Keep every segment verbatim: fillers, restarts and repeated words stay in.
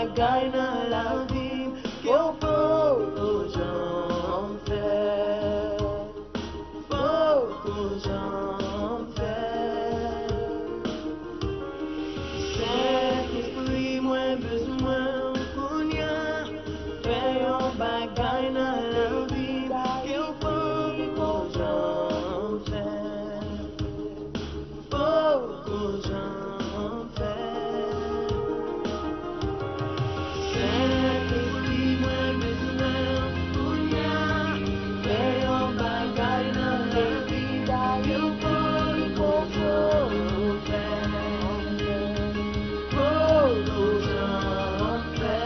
Bagay nan lavi m ke w poko janm fè. Poko janm fè. Sentespri, mwen bezwen w kounye a. Fè yon bagay nan lavi m ke w poko janm fè. Poko janm fè. Sentespri, mwen bezwen w kounye a. Fè yon bagay nan lavi m ke w poko janm fè. Poko janm fè.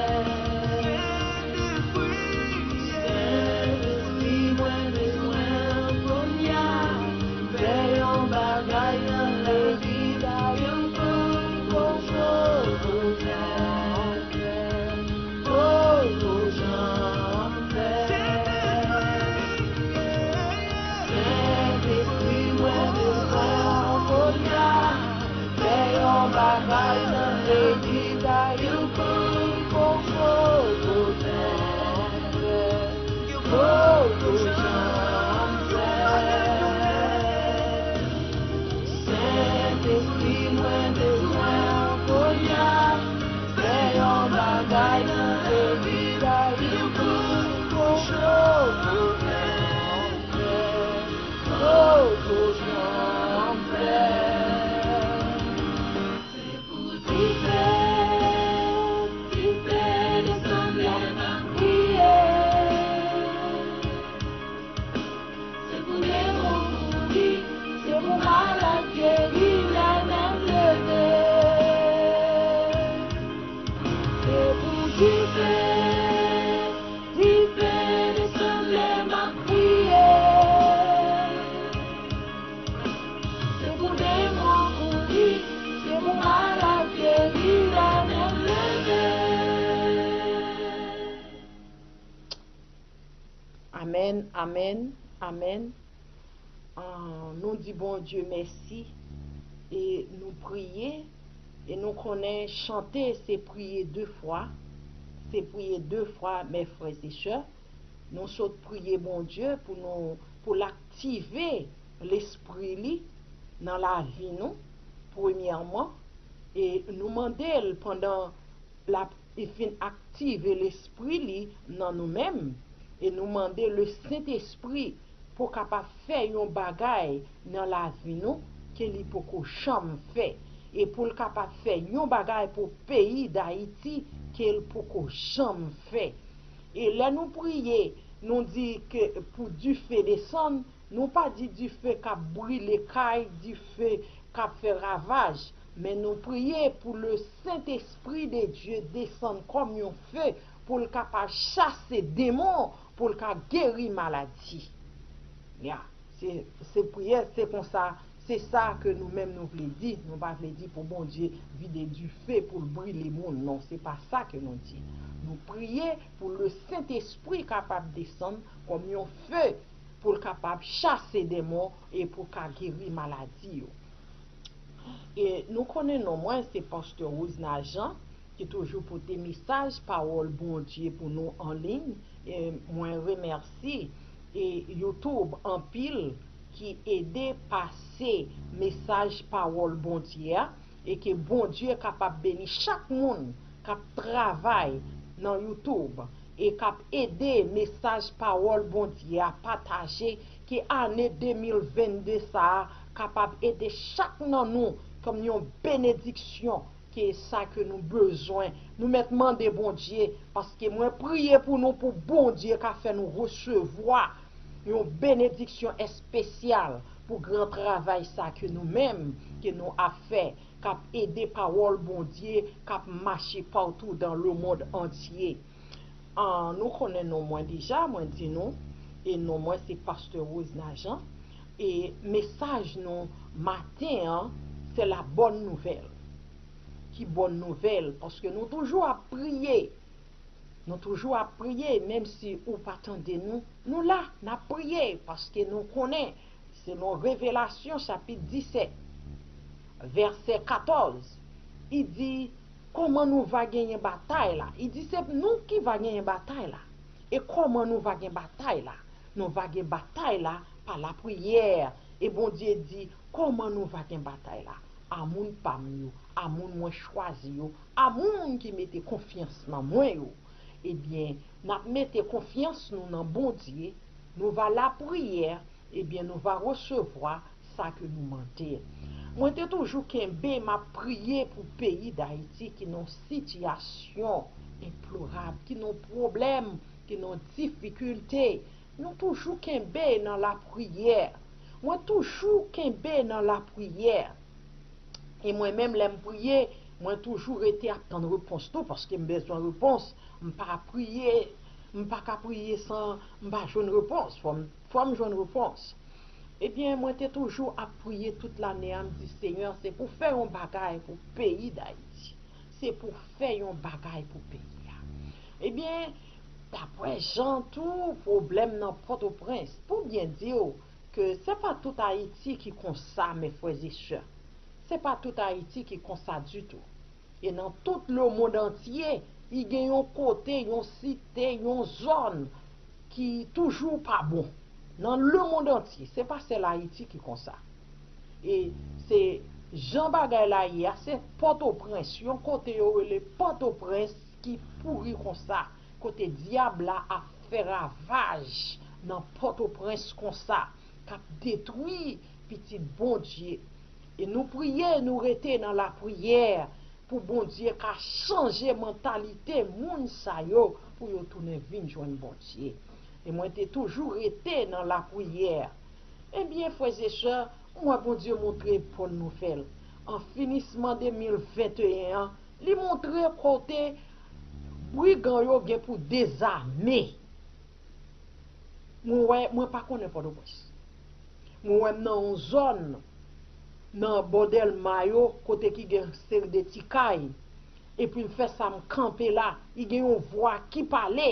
Sentespri, mwen bezwen w kounye a. Fè yon bagay nan lavi m ke w poko janm fè. Poko janm fè. Sentespri, mwen bezwen w kounye a. Fè yon bagay nan legliz la, yo poko fè. Yo poko janm fè. Sentespri, mwen bezwen w kounye a. Fè yon bagay nan legliz la, yo poko fè. Poko janm fè. Se pou dife, dife desann lè m ap priye. Se pou demon kouri, se pou malad geri lè m leve. Se pou dife, dife desann lè m ap priye. Se pou demon kouri, se pou malad geri lè m leve. Amèn, amèn, amèn. Ah, nou di Bondye mèsi e nou priye. E nou konnen chante se priye de fwa. Se priye de fwa, mè frè e sè. Nou sot priye Bondye pou nou, pou l aktive lespri li nan lavi nou, premyèman. E nou mande l pandan l ap, li fin aktive lespri li nan nou menm. E nou mande le Sentespri pou kapab fè yon bagay nan lavi nou ke li poko janm fè. E pou l kapab fè yon bagay pou peyi Dayiti ke l poko janm fè. E lè nou priye, nou di ke pou dife desann, nou pa di dife k ap brile kay, dife k ap fè ravaj, men nou priye pou le Sentespri de Dye desann kòm yon fe, pou l kapab chase demon, pou l ka geri maladi. Ya, se, se priyè, se konsa, se sa ke nou menm nou vle di. Nou pa vle di pou Bondye vide dife pou l brile moun. Non, se pa sa ke nou di. Nou priye pou le Sentespri kapab desann kòm yon fe pou l kapab chase demon e pou ka geri maladi yo. E nou konnen non mwen se Pastè Rosna Jean ki toujou pote mesaj pawòl Bondye pou nou an liy. E mwen remèsye e YouTube anpil ki ede pase mesaj pawòl Bondye a, e ke Bondye kapab beni chak moun k ap travay nan YouTube e k ap ede mesaj pawòl Bondye a pataje, ke ane de mil vennde sa a kapab ede chak nan nou kòm yon benediksyon ke sa ke nou bezwen. Nou mèt mande Bondye, paske mwen priye pou nou pou Bondye ka fè nou resevwa yon benediksyon espesyal pou gran travay sa ke nou menm ke nou ap fè, k ap ede pawòl Bondye k ap mache patou dan lemonn antye. Ah, nou konnen non mwen deja, mwen di nou, e non mwen se Pastè Rosna Jean, e mesaj nou maten an, se la bòn nouvèl. Ki bòn nouvèl? Paske nou toujou ap priye. Nou toujou ap priye, menm si ou pa tande nou, nou la, n ap priye, paske nou konnen, selon Revelasyon chapit disèt, vèsè katòz, li di, Kòman nou va genyen batay la? Li di se nou ki va genyen batay la. E kòman nou va gen batay la? Nou va gen batay la pa lapriyè. E Bondye di, kòman nou va gen batay la? A moun pa m yo, a moun mwen chwazi yo, a moun ki mete konfyans nan mwen yo. Ebyen, n ap mete konfyans nou nan Bondye, nou va lapriyè, ebyen, nou va resevwa sa ke nou mande. Mwen te toujou kenbe, m ap priye pou peyi Dayiti ki nan sitiyasyon deplorab, ki nan pwoblèm, ki nan difikilte. Nou toujou kenbe nan lapriyè. Mwen toujou kenbe nan lapriyè. E mwen menm, lè m priye, mwen toujou rete ap tann repons tou, paske m bezwen repons. M pa priye, m pa ka priye san m pa jwenn repons. Fò m, fò m jwenn repons. Ebyen, mwen te toujou ap priye tout lane a, m di, Senyè, se pou fè yon bagay pou peyi Dayiti. Se pou fè yon bagay pou peyi a. Ebyen, daprè Jan tou, pwoblèm nan Pòtoprens. Pou byen di w ke se pa tout Ayiti ki konsa, mes frères et sœurs. Se pa tout Ayiti ki konsa ditou. E nan tout lemonn antye, li gen yon kote, yon site, yon zòn ki toujou pa bon. Nan lemonn antye, se pa sèl Ayiti ki konsa. E se jan bagay la ye a, se Pòtoprens, yon kote yo rele Pòtoprens ki pouri konsa, kote dyab la ap fè ravaj nan Pòtoprens konsa, k ap detwi pitit Bondye. E nou priye, nou rete nan lapriyè pou Bondye ka chanje mantalite moun sa yo, pou yo tounen vin jwenn Bondye. E mwen te toujou rete nan lapriyè. Ebyen, frè e sè, m wè Bondye montre bòn nouvèl. An finisman de mil venteyen an, li montre kote brigan yo gen pou dezame. Mwen wè, mwen pa konnen Pòtoprens. Mwen wè m nan yon zòn, nan bò Dèlma yo, kote ki gen seri de ti kay. Epi m fè sa, m kanpe la, li gen yon vwa ki pale.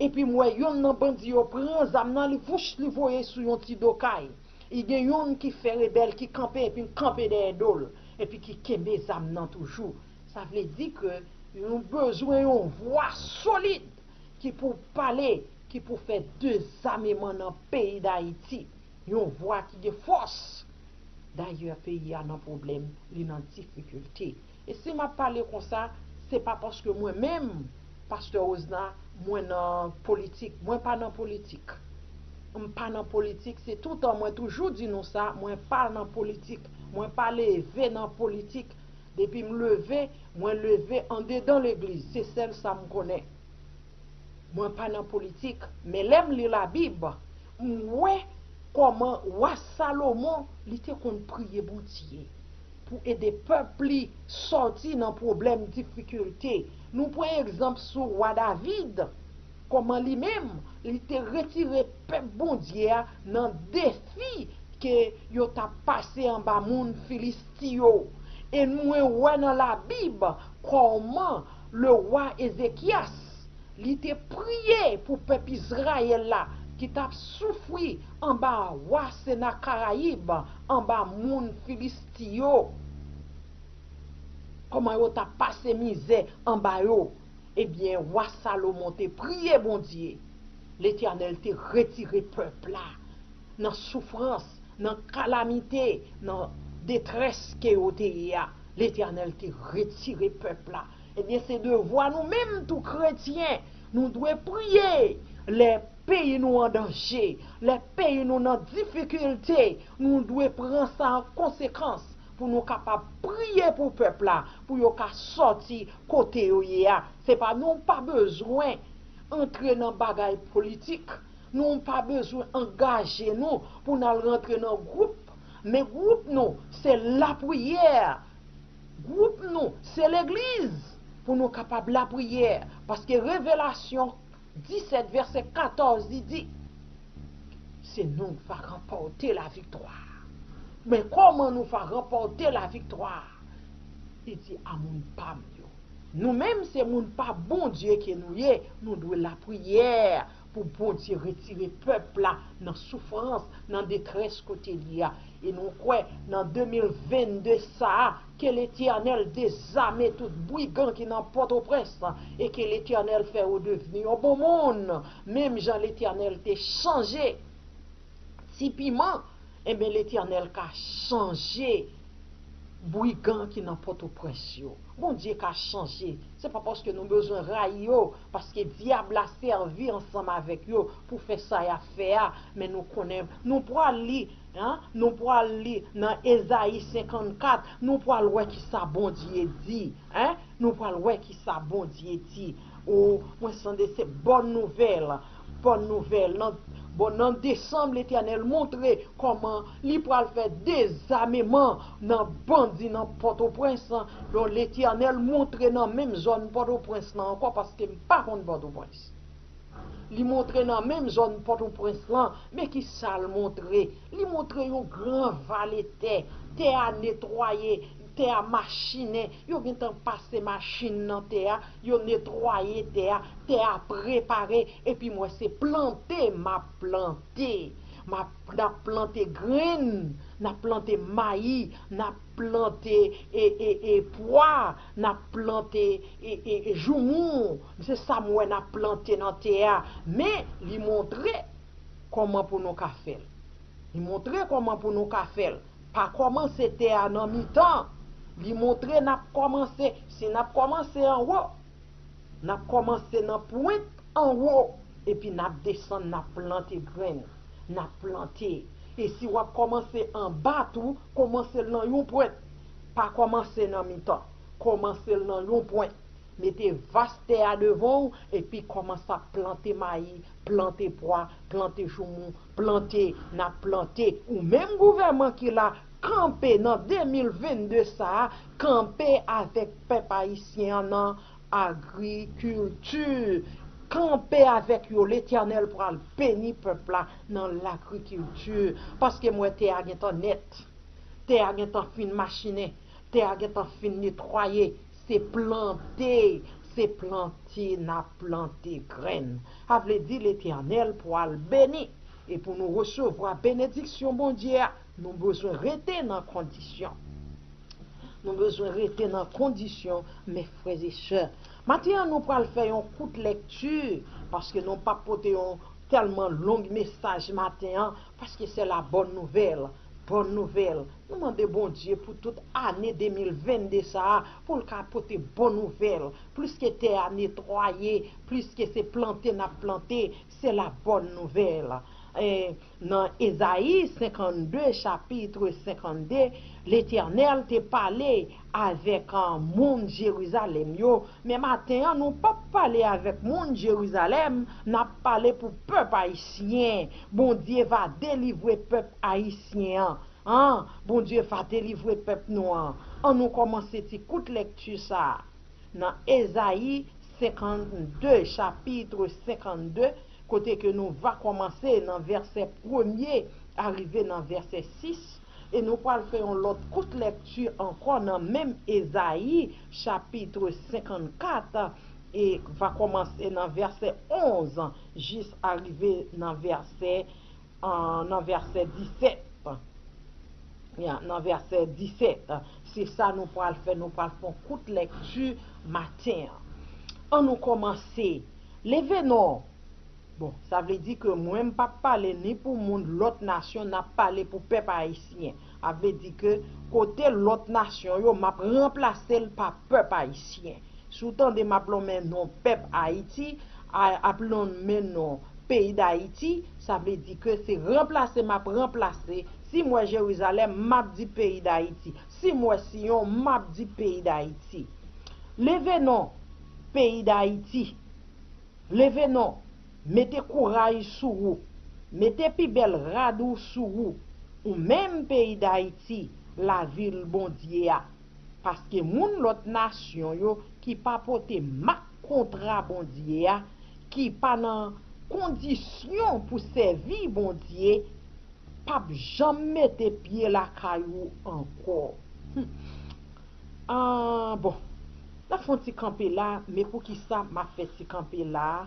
Epi m wè yonn nan bandi yo pran zam nan, li vouch, li voye sou yon ti do kay. Li gen yonn ki fè rebèl, ki kanpe, epi m kanpe dèyè do l, epi ki kenbe zam nan toujou. Sa vle di ke nou bezwen yon vwa solid ki pou pale, ki pou fè dezameman nan peyi Dayiti. Yon vwa ki gen fòs. Dayè, peyi a nan pwoblèm, li nan difikilte. E si m ap pale konsa, se pa paske mwen menm, pastè Rosna, mwen nan politik. Mwen pa nan politik. M pa nan politik, se toutan mwen toujou di nou sa, mwen pa nan politik. Mwen pa leve nan politik. Depi m leve, mwen leve andedan legliz. Se sèl sa m konnen. Mwen pa nan politik, men lè m li Labib, m wè kòman wa Salomon, li te konn priye Bondye pou ede pèp li sòti nan pwoblèm, difikilte. Nou pran egzanp sou wa David, kòman li menm, li te retire pèp Bondye a nan defi ke yo t ap pase anba moun Filisti yo. E mwen wè nan Labib kòman le wa Ezekyas, li te priye pou pèp Izrayèl la ki t ap soufri anba wa Senakarayib, anba moun Filisti yo. Kòman yo t ap pase mizè anba yo. Ebyen, wa Salomon te priye Bondye. Letènèl te retire pèp la nan soufrans, nan kalamite, nan detrès ke yo te ye a. Letènèl te retire pèp la. Ebyen, se devwa nou menm tou kretyen. Nou dwe priye lè peyi nou an danje, lè peyi nou nan difikilte. Nou dwe pran sa an konsekans pou nou kapab priye pou pèp la, pou yo ka sòti kote yo ye a. Se pa, nou pa bezwen antre nan bagay politik. Nou pa bezwen angaje nou pou n al rantre nan gwoup. Men gwoup nou, se lapriyè. Gwoup nou, se legliz. Pou nou kapab lapriyè. Paske Revelasyon disèt, vèsè katòz, li di, se nou k va ranpòte laviktwa. Men kòman nou va ranpòte laviktwa? Li di a moun pa m yo. Nou menm, se moun pa Bondye ke nou ye, nou dwe lapriyè pou Bondye retire pèp la nan soufrans, nan detrès kote l ye a. E nou kwè nan de mil vennde sa a, ke Letènèl dezame tout brigan ki nan Pòtoprens lan, e ke Letènèl fè yo devni yon bon moun, menm jan Letènèl te chanje Ti Piman, enben, Letènèl ka chanje brigan ki nan Pòtoprens yo. Bondye ka chanje. Se pa paske nou bezwen rayi yo, paske dyab la sèvi ansanm avèk yo pou fè sa y ap fè a, men nou konnen, nou pral li, en, nou pral li nan Ezayi senkannkat, nou pral wè kisa Bondye di, en, nou pral wè kisa Bondye di. O, mwen sonde se bòn nouvèl, bòn nouvèl. Nan, bon, nan desanm, Letènèl montre kòman li pral fè dezameman nan bandi nan Pòtoprens. Donk, Letènèl montre nan menm zòn Pòtoprens lan ankò, paske m pa konn Pòtoprens. Li montre nan menm zòn Pòtoprens lan, men ki sa l montre? Li montre yon gran vale tè. Tè a netwaye, tè a machinen. Yo gentan pase machin nan tè a, yo netwaye tè a, tè a prepare, epi m wè se plante m ap plante. M ap, n ap plante grenn, n ap plante mayi, n ap plante e, e, e pwa, n ap plante e, e, e joumou. Se sa m wè n ap plante nan tè a. Men, li montre kòman pou nou ka fè l. Li montre kòman pou nou ka fè l. Pa kòmanse tè a nan mitan. Li montre n ap kòmanse, si n ap kòmanse anwo, n ap kòmanse nan pwent anwo, epi n ap desann, n ap plante grenn, n ap plante. E si w ap kòmanse anba tou, kòmanse l nan yon pwent. Pa kòmanse nan mitan, kòmanse l nan yon pwent. Mete vas tè a devan w, epi kòmanse ap plante mayi, plante pwa, plante joumou, plante, n ap plante. Ou menm gouvènman ki la, kanpe nan de mil vennde sa a, kanpe avèk pèp ayisyen an nan agrikilti. Kanpe avèk yo, Letènèl pral beni pèp la nan lagrikilti, paske m wè tè a gentan nèt. Tè a gentan fin machinen, tè a gentan fin netwaye. Se plante, se plante n ap plante grenn. A vle di Letènèl pral beni. E pou nou resevwa benediksyon Bondye a, nou bezwen rete nan kondisyon. Nou bezwen rete nan kondisyon, mes frères et sœurs. Maten an, nou pral fè yon kout lèkti, paske nou p ap pote yon tèlman long mesaj maten an, paske se la bòn nouvèl. Bòn nouvèl. Nou mande Bondye pou tout ane de mil vennde sa a, pou l ka pote bòn nouvèl. Plis ke tè a netwaye, plis ke se plante n ap plante, se la bòn nouvèl. E, nan Ezayi senkannde, chapit senkannde, Letènèl te pale avèk, a, moun Jerizalèm yo. Men maten an, nou p ap pale avèk moun Jerizalèm, n ap pale pou pèp ayisyen. Bondye va delivre pèp ayisyen an. An, Bondye va delivre pèp nou an. An nou kòmanse ti kout lèkti sa a. Nan Ezayi senkannde, chapit senkannde, kote ke nou va kòmanse nan vèsè premye a rive nan vèsè sis, e nou pral fè yon lòt kout lèkti ankò nan menm Ezayi, chapit senkannkat, e va kòmanse nan vèsè onz jis a rive nan vèsè, an, nan vèsè disèt. Ya, nan vèsè disèt. Se sa nou pral fè, nou pral fè yon kout lèkti maten an. An nou kòmanse. Leve non. Bon, sa vle di ke mwen m p ap pale ni pou moun lòt nasyon, n ap pale pou pèp ayisyen. A vle di ke kote lòt nasyon yo, m ap ranplase l pa pèp ayisyen. Si w tande m ap lonmen non pèp Ayiti, a, ap lonmen non peyi Dayiti, sa vle di ke se ranplase m ap ranplase. Si m wè Jerizalèm, m ap di peyi Dayiti. Si m wè Siyon, m ap di peyi Dayiti. Leve non, peyi Dayiti. Leve non, mete kouraj sou ou. Mete pi bèl rad ou sou ou. Ou menm peyi Dayiti, lavil Bondye a. Paske moun lòt nasyon yo ki pa pote mak kontra Bondye a, ki pa nan kondisyon pou sèvi Bondye, p ap janm mete pye lakay ou ankò. Hmm. Ah, bon. N ap fè yon ti kanpe la, men poukisa m ap fè ti kanpe la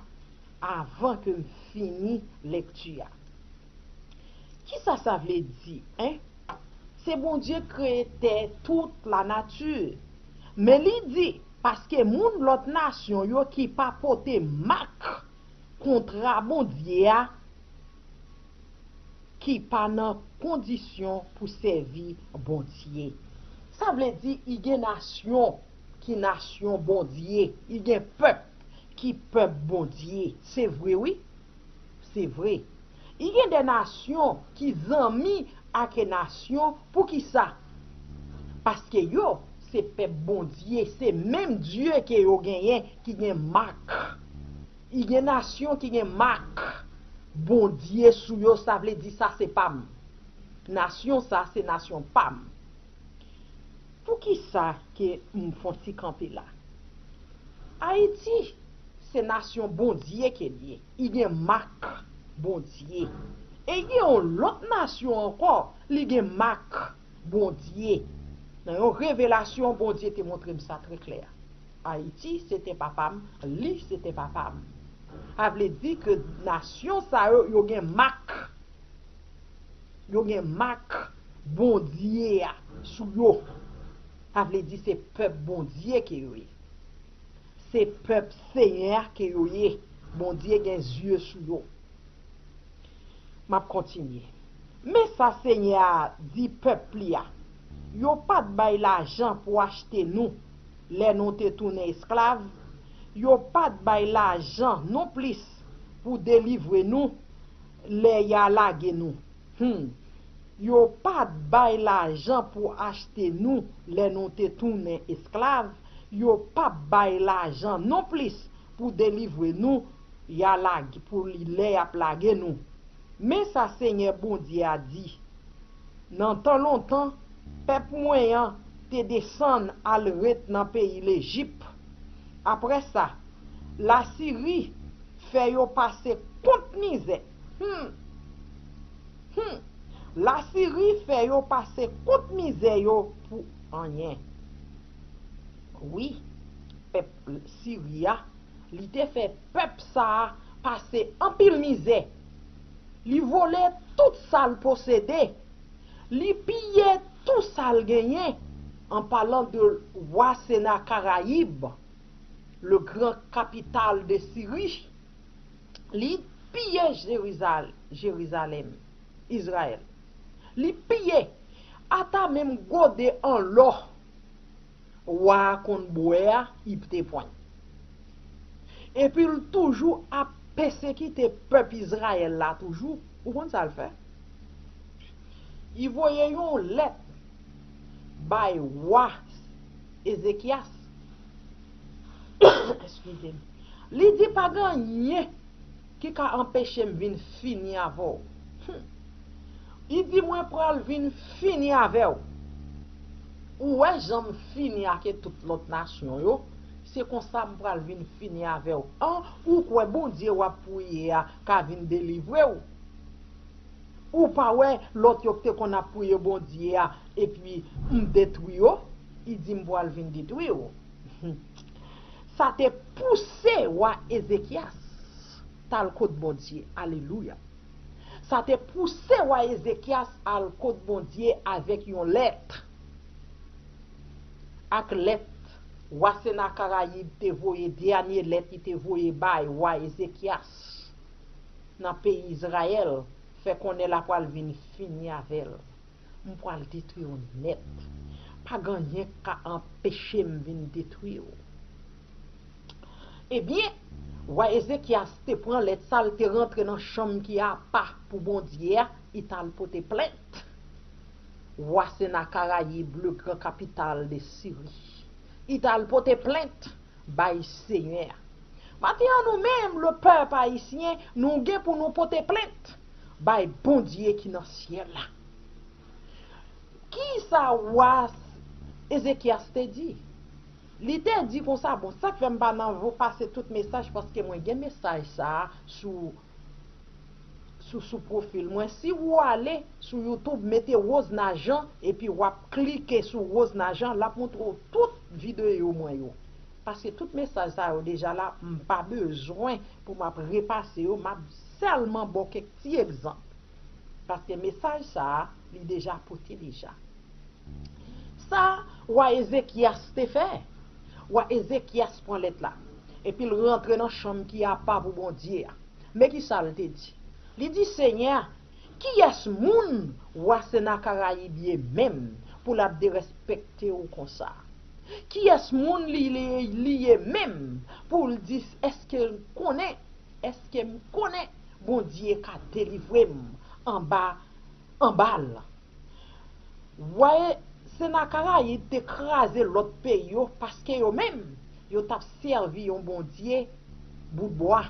avan ke m fini lèkti a? Kisa sa vle di, en? Se Bondye kreye tè, tout la nati. Men li di, paske moun lòt nasyon yo ki pa pote mak kontra Bondye a, ki pa nan kondisyon pou sèvi Bondye. Sa vle di, i gen nasyon ki nasyon Bondye, i gen pèp ki pèp Bondye. Se vre, wi. Se vre. I gen de nasyon ki zanmi ak nasyon. Poukisa? Paske yo se pèp Bondye, se menm Dye ke yo genyen ki gen mak. I gen nasyon ki gen mak Bondye sou yo, sa vle di sa se pa m. Nasyon sa se nasyon pa m. Poukisa ke m fon ti kanpe la? Ayiti se nasyon Bondye ke l ye. I gen mak Bondye. E gen yon lòt nasyon ankò, li gen mak Bondye. Nan yon revelasyon, Bondye te montre m sa trè klè. Ayiti se te papa m, li se te papa m. Sa vle di ke nasyon sa yo, yo gen mak. Yo gen mak Bondye a sou yo. Sa vle di se pèp Bondye ke yo ye. Se pèp Senyè a ke yo ye. Bondye gen zye sou yo. M ap kontinye. Men sa Senyè a di pèp li a, yo pa t bay lajan pou achte nou lè nou te tounen esklav, yo pa t bay lajan nonplis pou delivre nou lè y a lage nou. Hum. Yo pa t bay lajan pou achte nou lè nou te tounen esklav, yo p ap bay lajan nonplis pou delivre nou, y a lage, pou li lè y ap lage nou. Men sa Senyè Bondye a di, nan tan lontan, pèp mwen an te desann al ret nan peyi Lejip. Apre sa, Lasiri fè yo pase kont mizè. Hmm. Hmm. Lasiri fè yo pase kont mizè yo pou anyen. Wi, pèp Siri a, li te fè pèp sa a pase anpil mizè. Li vole tout sa l posede. Li piye tou sa l genyen, an palan de wa Senakarayib, le grand capital de Siri. Li piye Jerizal-, Jerizalèm, Izrayèl. Li piye ata menm gode an lò wa a konn bwè a, li te pran. Epi l toujou ap pèsekite pèp Izrayèl la toujou. Ou konn sa l fè? Li voye yon lèt bay wa Ezekyas. Eskize m. Li di, pa gen anyen ki ka anpeche m vin fini avè w. Hmm. Li di, mwen pral vin fini avè w. Ou wè jan m fini ak tout lòt nasyon yo, se konsa m pral vin fini avè w. An, ou kwè Bondye w ap priye a ka vin delivre w? Ou pa wè lòt yo ki te konn ap priye Bondye a, epi m detwi yo? Li di, m pral vin detwi w. Sa te pouse wa Ezekyas t al kot Bondye. Alelouya. Sa te pouse wa Ezekyas al kot Bondye avèk yon lèt. Ak lèt wa Senakarayib te voye, dènye lèt li te voye bay wa Ezekyas nan peyi Izrayèl, fè konnen l ap pral vin fini avè l. M pral detwi w nèt. Pa gen anyen k ka anpeche m vin detwi w. Ebyen, wa Ezekyas te pran lèt sa, l te rantre nan chanm ki apa pou Bondye a, li t al pote plent. Wa Senakarayib, le gran kapital de Siri. Li t al pote plent bay Senyè a. Maten an, nou menm, le pèp ayisyen, nou gen pou nou pote plent bay Bondye ki nan syèl la. Kisa wa Ezekyas te di? Li te di konsa, bon, sa k fè m pa nan vo pase tout mesaj, paske mwen gen mesaj sa a sou, sou, sou pwofil mwen. Si w ale sou YouTube, mete Rose Najan, epi w ap klike sou Rose Najan, l ap montre w tout videyo mwen yo. Paske tout mesaj sa yo deja la, m pa bezwen pou m ap repase yo, m ap sèlman ba w kèk ti egzanp. Paske mesaj sa a, li deja pote deja. Sa wa Ezekyas te fè. Wa Ezekyas pran lèt la, epi l rantre nan chanm ki apa pou Bondye a. Men ki sa l te di. Li di, Senyè, kiyès moun wa Senakarayib ye menm pou l ap derespekte w konsa? Kiyès moun li, li, li ye menm pou l di, èske l konnen, èske m konnen Bondye ka delivre m anba, anba l? Wa Senakarayib te kraze lòt peyi yo paske yo menm, yo t ap sèvi yon bondye bout bwa.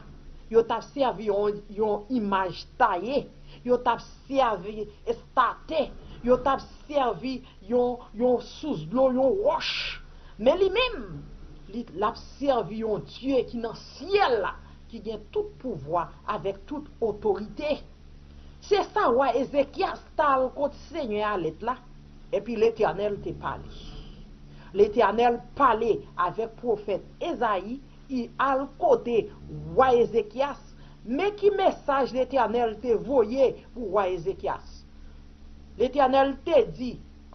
Yo t ap sèvi yon, yon imaj taye. Yo t ap sèvi estatè. Yo t ap sèvi yon, yon sous dlo, yon wòch. Men li menm, li, l ap sèvi yon Dye ki nan syèl la, ki gen tout pouvwa avèk tout otorite. Se sa wa Ezekyas t al kot Senyè a lèt la, epi Letènèl te pale. Letènèl pale avèk pwofèt Ezayi, li al kote wa Ezekyas. Men ki mesaj Letènèl te voye pou wa Ezekyas. Letènèl te di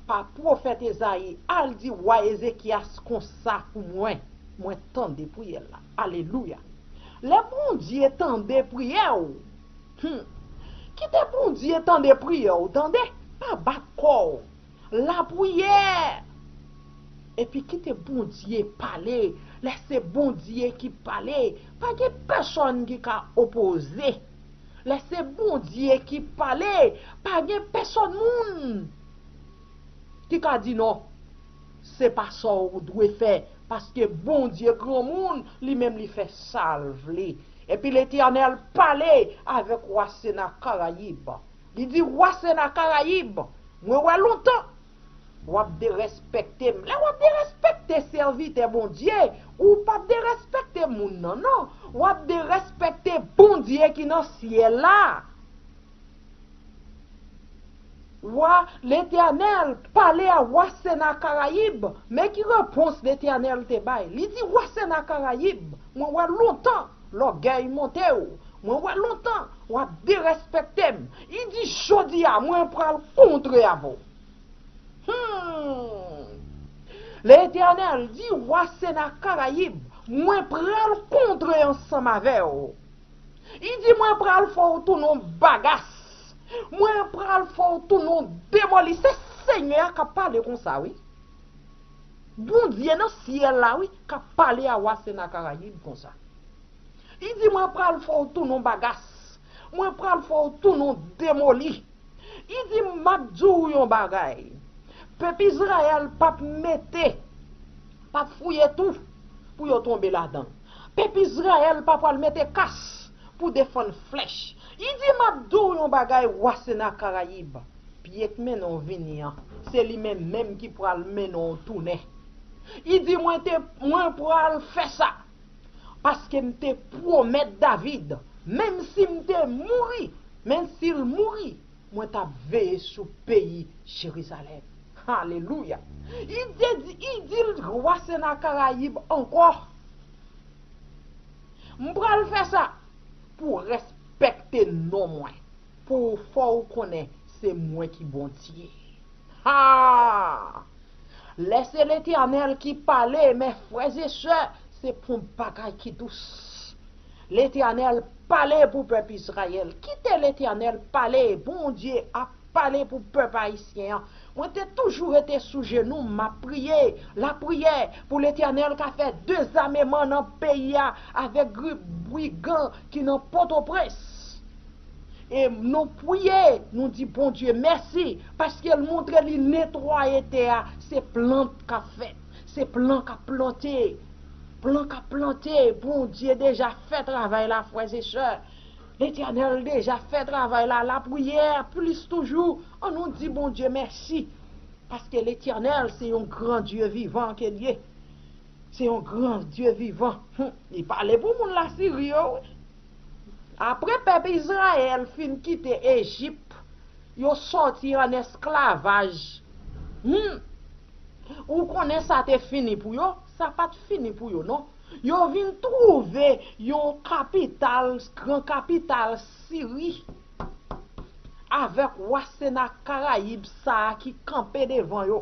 pa pwofèt Ezayi, al di wa Ezekyas konsa pou mwen, mwen tande priyè l la. Alelouya. Lè Bondye tande priyè w, hmm, kite Bondye tande priyè w, tande, pa bat kò w. Lapriyè! Epi kite Bondye pale. Lè se Bondye ki pale, pa gen pèsonn ki ka opoze. Lè se Bondye ki pale, pa gen pèsonn moun ki ka di non. Se pa sa w dwe fè, paske Bondye granmoun, li menm li fè sa l vle. Epi Letènèl pale avèk wa Senakarayib. Li di, wa Senakarayib, mwen wè lontan w ap derespekte m. Lè w ap derespekte sèvitè Bondye, ou p ap derespekte moun nan, non. W ap derespekte Bondye ki nan syèl la. Wa, Letènèl pale a wa Senakarayib, men ki repons Letènèl te bay. Li di, wa Senakarayib, mwen wè lontan lògèy monte w. Mwen wè lontan w ap derespekte m. Li di, jodi a, mwen pral kontre avè w. Hmm. Letènèl di, wa Senakarayib, mwen pral kontre ansanm avè w. Li di, mwen pral fè w tounen yon bagas. Mwen pral fè w tounen yon demoli. Se Senyè a k ap pale konsa, wi. Bondye nan syèl la, wi, k ap pale a wa Senakarayib konsa. Li di, mwen pral fè w tounen yon bagas. Mwen pral fè w tounen yon demoli. Li di, m ap di w yon bagay. Pèp Izrayèl p ap mete, p ap fouye twou pou yo tonbe ladan l. Pèp Izrayèl pa pral mete kas pou defann flèch. Li di, m ap di w yon bagay, wa Senakarayib. Pye k mennen w vini an, se li menm menm ki pral mennen w tounen. Li di, mwen te, mwen pral fè sa, paske m te pwomèt David, menm si m te mouri, menm si l mouri, mwen t ap veye sou peyi Jerizalèm. Alelouya! Li te di, li di l, wa Senakarayib ankò, m pral fè sa pou w respekte non mwen, pou w fè w konnen se mwen ki Bondye. Ha! Lè se Letènèl ki pale, men frè e sè, se pou bagay ki dous. Letènèl pale pou pèp Izrayèl. Kite Letènèl pale. Bondye ap pale pou pèp ayisyen an. Mwen te toujou rete sou jenou m, m ap priye. Lapriyè pou Letènèl ka fè dezameman nan peyi a avèk gwoup brigan ki nan Pòtoprens. E nou priye, nou di Bondye mèsi, paske l montre li netwaye tè a, se plant k ap fèt, se plan k ap plante, plan k ap plante, Bondye deja fè travay la, frè e sè. Letènèl deja fè travay la, lapriyè, plis toujou, ann nou di Bondye mèsi, paske Letènèl se yon gran Dye vivan ke l ye. Se yon gran Dye vivan. Hum, li pale pou moun Lasiri yo, wi. Apre pèp Izrayèl fin kite Ejip, yo sòti ann esklavaj. Hum. Ou konnen sa te fini pou yo? Sa pa t fini pou yo, non. Yo vin twouve yon kapital, gran kapital Siri. avèk wa Senakarayib sa a ki kanpe devan yo.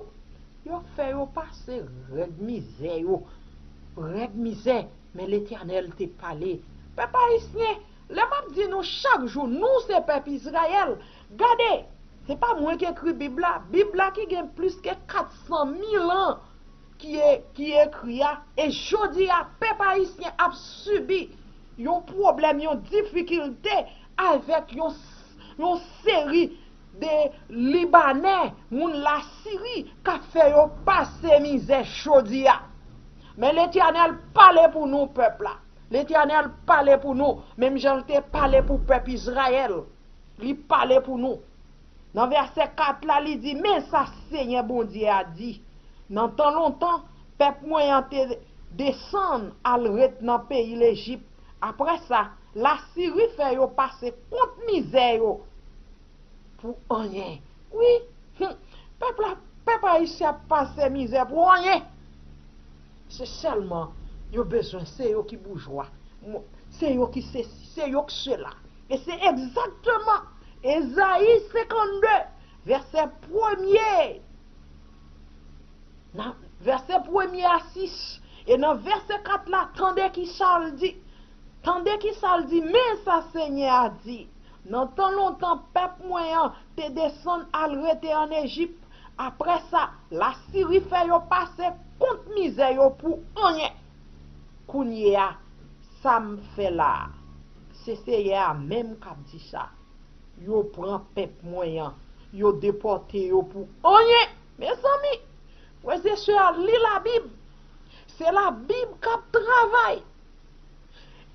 Yo fè yo pase rèd mizè yo. Rèd mizè, men Letènèl te pale. Pèp ayisyen, lè m ap di nou chak jou, nou se pèp Izrayèl, gade, se pa mwen ki ekri Bib la. Bib la ki gen plis ke kat san mil an ki e, ki ekri a, e jodi a, pèp ayisyen ap sibi yon pwoblèm, yon difikilte avèk yon, yon seri de Libanè, moun Lasiri, k ap fè yo pase mizè jodi a. Men Letènèl pale pou nou, pèp la. Letènèl pale pou nou, menm jan l te pale pou pèp Izrayèl. Li pale pou nou. Nan vèsè kat la, li di, men sa Senyè Bondye a di, nan tan lontan, pèp mwen an te desann al ret nan peyi Lejip. Apre sa, Lasiri fè yo pase kont mizè yo pou anyen. Wi, hmm, pèp la, pèp ayisyen ap pase mizè pou anyen. Se sèlman yo bezwen, se yo ki boujwa. Mo-, se yo ki sesi, se yo ki sela. E se egzakteman Ezayi senkannde, vèsè premye. Nan vèsè premye a sis, e nan vèsè kat la, tande ki sa l di. Tande ki sa l di, men sa Senyè a di, nan tan lontan, pèp mwen an te desann al rete ann Ejip. Apre sa, Lasiri fè yo pase kont mizè yo pou anyen. Kounye a, sa m fè la a, se Senyè a menm k ap di sa. Yo pran pèp mwen an, yo depòte yo pou anyen. Mezanmi, frè e sè, li Labib. Se Labib k ap travay.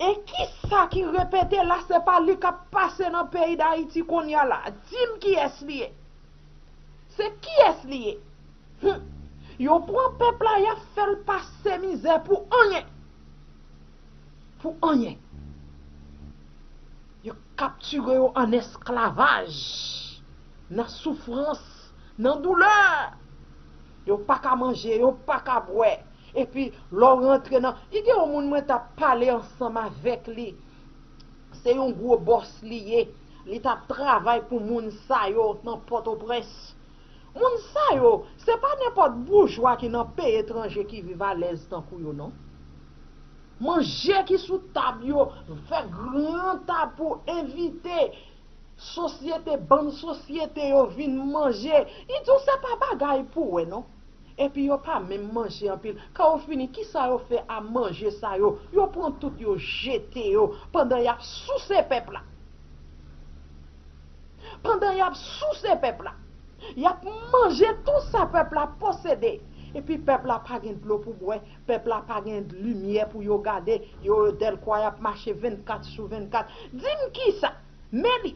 E kisa ki repete la, se pa li k ap pase nan peyi Dayiti kounye a la. Di m kiyès li ye. Se kiyès li ye? Hum. Yo pran pèp la, y ap fè l pase mizè pou anyen. Pou anyen. Yo kaptire yo an esklavaj, nan soufrans, nan doulè. Yo pa ka manje, yo pa ka bwè. Epi, lè w rantre nan, i gen yon moun mwen t ap pale ansanm avèk li. Se yon gwo bòs li ye. Li t ap travay pou moun sa yo nan Pòtoprens. Moun sa yo, se pa nenpòt boujwa ki nan peyi etranje ki viv alèz tankou yo, non. Manje ki sou tab yo, fè gran tab pou envite sosyete, bann sosyete yo vin manje. Li di w se pa bagay pou wè, non. Epi yo pa menm manje anpil. Kan yo fini, kisa yo fè a manje sa yo? Yo pran tout, yo jete yo, pandan y ap souse pèp la. Pandan y ap souse pèp la, y ap manje tou sa pèp la posede. Epi pèp la pa gen dlo pou bwè, pèp la pa gen limyè pou yo gade, yo dèlkwa y ap mache vennkat sou vennkat. Di m kisa? Men li.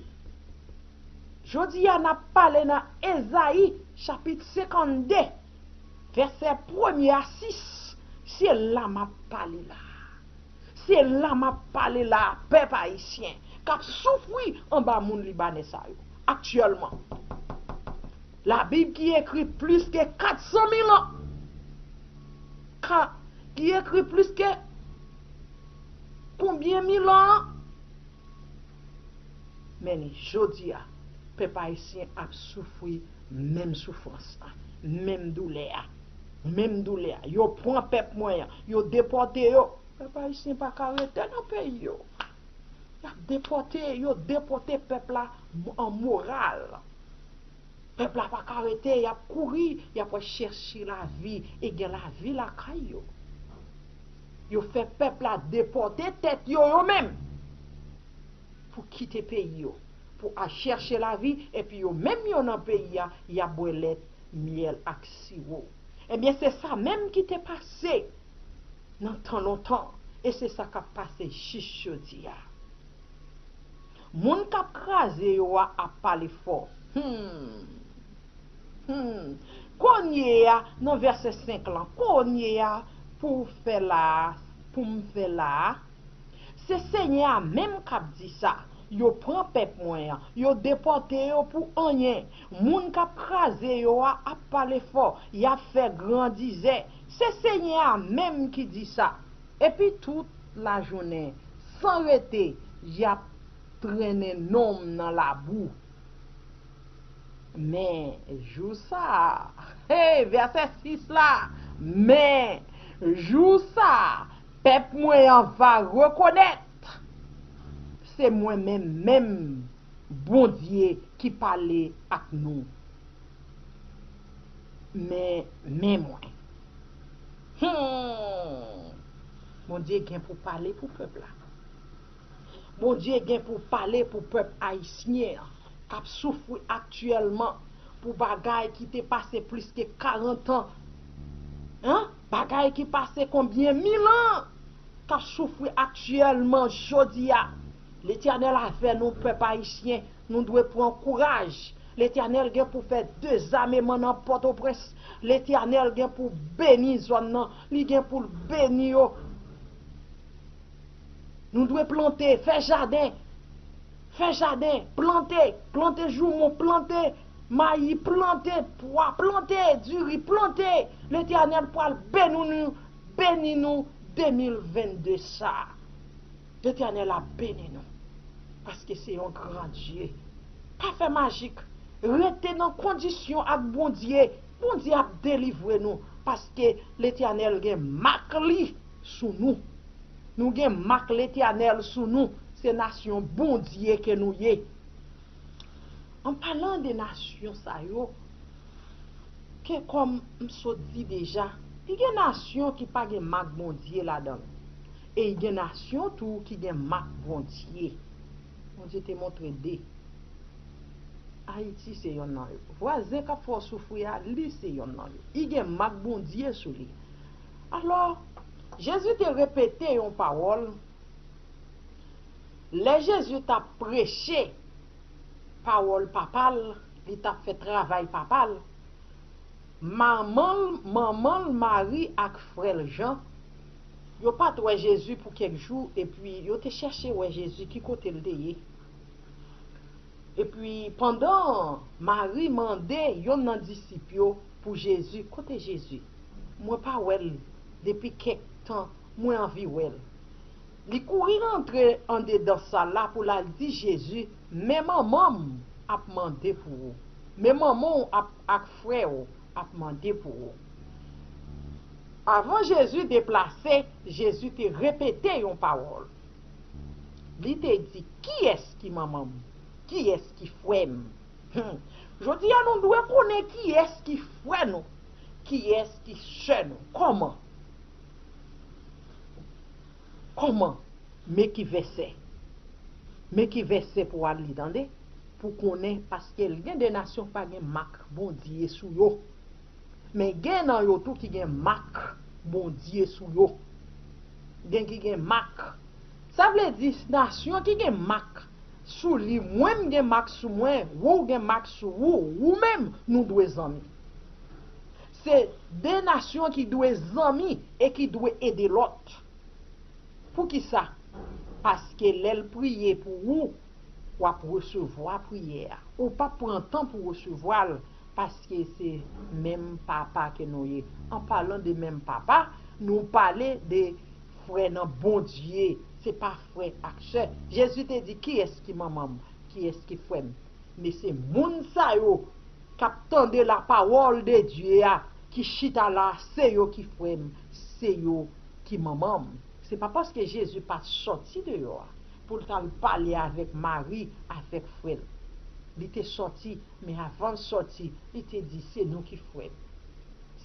Jodi a, n ap pale nan Ezayi, chapit senkannde, vèsè premye a sis. Se la m ap pale la. Se la m ap pale la, pèp ayisyen k ap soufri anba moun libanè sa yo, aktyèlman. Labib ki ekri plis ke kat san mil an. Ka, ki ekri plis ke konbyen mil an? Men jodi a, pèp ayisyen ap soufri menm soufrans la, menm doulè a, menm doulè a. Yo pran pèp mwen an, yo depòte yo. Pèp ayisyen pa ka rete nan peyi yo. Y ap depòte, yo depòte pèp la an moral. Pèp la pa ka rete, y ap kouri, y ap al chèche lavi, e gen lavi lakay yo. Yo fè pèp la depòte tèt yo, yo menm, pou kite peyi yo, pou al chèche lavi, epi yo menm yo nan peyi a, y ap bwè lèt, myèl ak siwo. Ebyen, se sa menm ki te pase nan tan lontan, e se sa k ap pase jis jodi a. Moun k ap kraze yo a ap pale fò. Hmm. Hmm. Kounye a, nan vèsè senk lan, kounye a, pou w fè la a, pou m fè la a, se Senyè a menm k ap di sa. Yo pran pèp mwen an, yo depòte yo pou anyen. Moun k ap kraze yo a ap pale fò, y ap fè grandizè. Se Senyè a menm ki di sa. Epi tout lajounen, san rete, y ap trennen non m nan labou. Men jou sa a, hey, vèsè sis la, men jou sa a, pèp mwen an va rekonèt se mwen menm menm Bondye ki pale ak nou. Men, men mwen. Hmm. Bondye gen pou pale pou pèp la. Bondye gen pou pale pou pèp ayisyen an k ap soufri aktyèlman pou bagay ki te pase plis ke karant an. Hein? Bagay ki pase konbyen mil an k ap soufri aktyèlman jodi a. Letènèl avè nou, pèp ayisyen, nou dwe pran kouraj. Letènèl gen pou fè dezameman nan Pòtoprens. Letènèl gen pou beni zòn nan. Li gen pou l beni yo. Nou dwe plante, fè jaden. Fè jaden, plante, plante joumou, plante mayi, plante pwa, plante diri, plante. Letènèl pral beni nou, beni nou de mil vennde sa a. Letènèl ap beni nou. Paske se yon gran Dye. Pa fè majik. Rete nan kondisyon ak Bondye. Bondye ap delivre nou. Paske Letènèl gen mak li sou nou. Nou gen mak Letènèl sou nou. Se nasyon Bondye ke nou ye. An palan de nasyon sa yo, ke kòm m sot di deja, li gen nasyon ki pa gen mak Bondye ladan l. E li gen nasyon tou ki gen mak Bondye. Bondye te montre de. Ayiti se yonn nan yo. Vwazen k ap fè w soufri a, li se yonn nan yo. Li gen mak Bondye sou li. Alò, Jezi te repete yon pawòl. Lè Jezi t ap preche pawòl Papa l, li t ap fè travay Papa l, manman l, manman l Mari ak frè l Jan, yo pa t wè Jezi pou kèk jou, epi yo te chèche wè Jezi ki kote l te ye. Epi, pandan Mari mande yonn nan disip yo pou Jezi, kote Jezi? Mwen pa wè l depi kèk tan, mwen anvi wè l. Li kouri rantre andedan sal la pou l al di Jezi, men manman m ap mande pou ou. Men manman w ap, ak frè w ap mande pou ou. Avan Jezi deplase, Jezi te repete yon pawòl. Li te di, kiyès ki manman m? Kiyès ki frè m? Hmm. Jodi a, nou dwe konnen kiyès ki frè nou, kiyès ki sè nou. Kòman? Kòman? Men ki vèsè. Men ki vèsè pou w al li, tande. Pou konnen, paske l gen de nasyon pa gen mak Bondye sou yo. Men gen nan yo tou ki gen mak Bondye sou yo. Gen ki gen mak. Sa vle di, nasyon ki gen mak sou li, mwen m gen mak sou mwen, ou gen mak sou ou, ou menm, nou dwe zanmi. Se de nasyon ki dwe zanmi e ki dwe ede lòt. Poukisa? Paske lè l priye pou ou, w ap resevwa priyè a. Ou p ap pran tan pou resevwa l, paske se menm papa ke nou ye. An palan de menm papa, nou pale de frè nan Bondye. Se pa frè ak sè. Jezi te di, kiyès ki manman m? Kiyès ki frè m? Men se moun sa yo k ap tande lapawòl de Dye a, ki chita la, se yo ki frè m, se yo ki manman m. Se pa paske Jezi pa t sòti deyò a pou l t al pale avèk Mari, avèk frè l. Li te sòti, men avan l sòti, li te di, se nou ki frè m.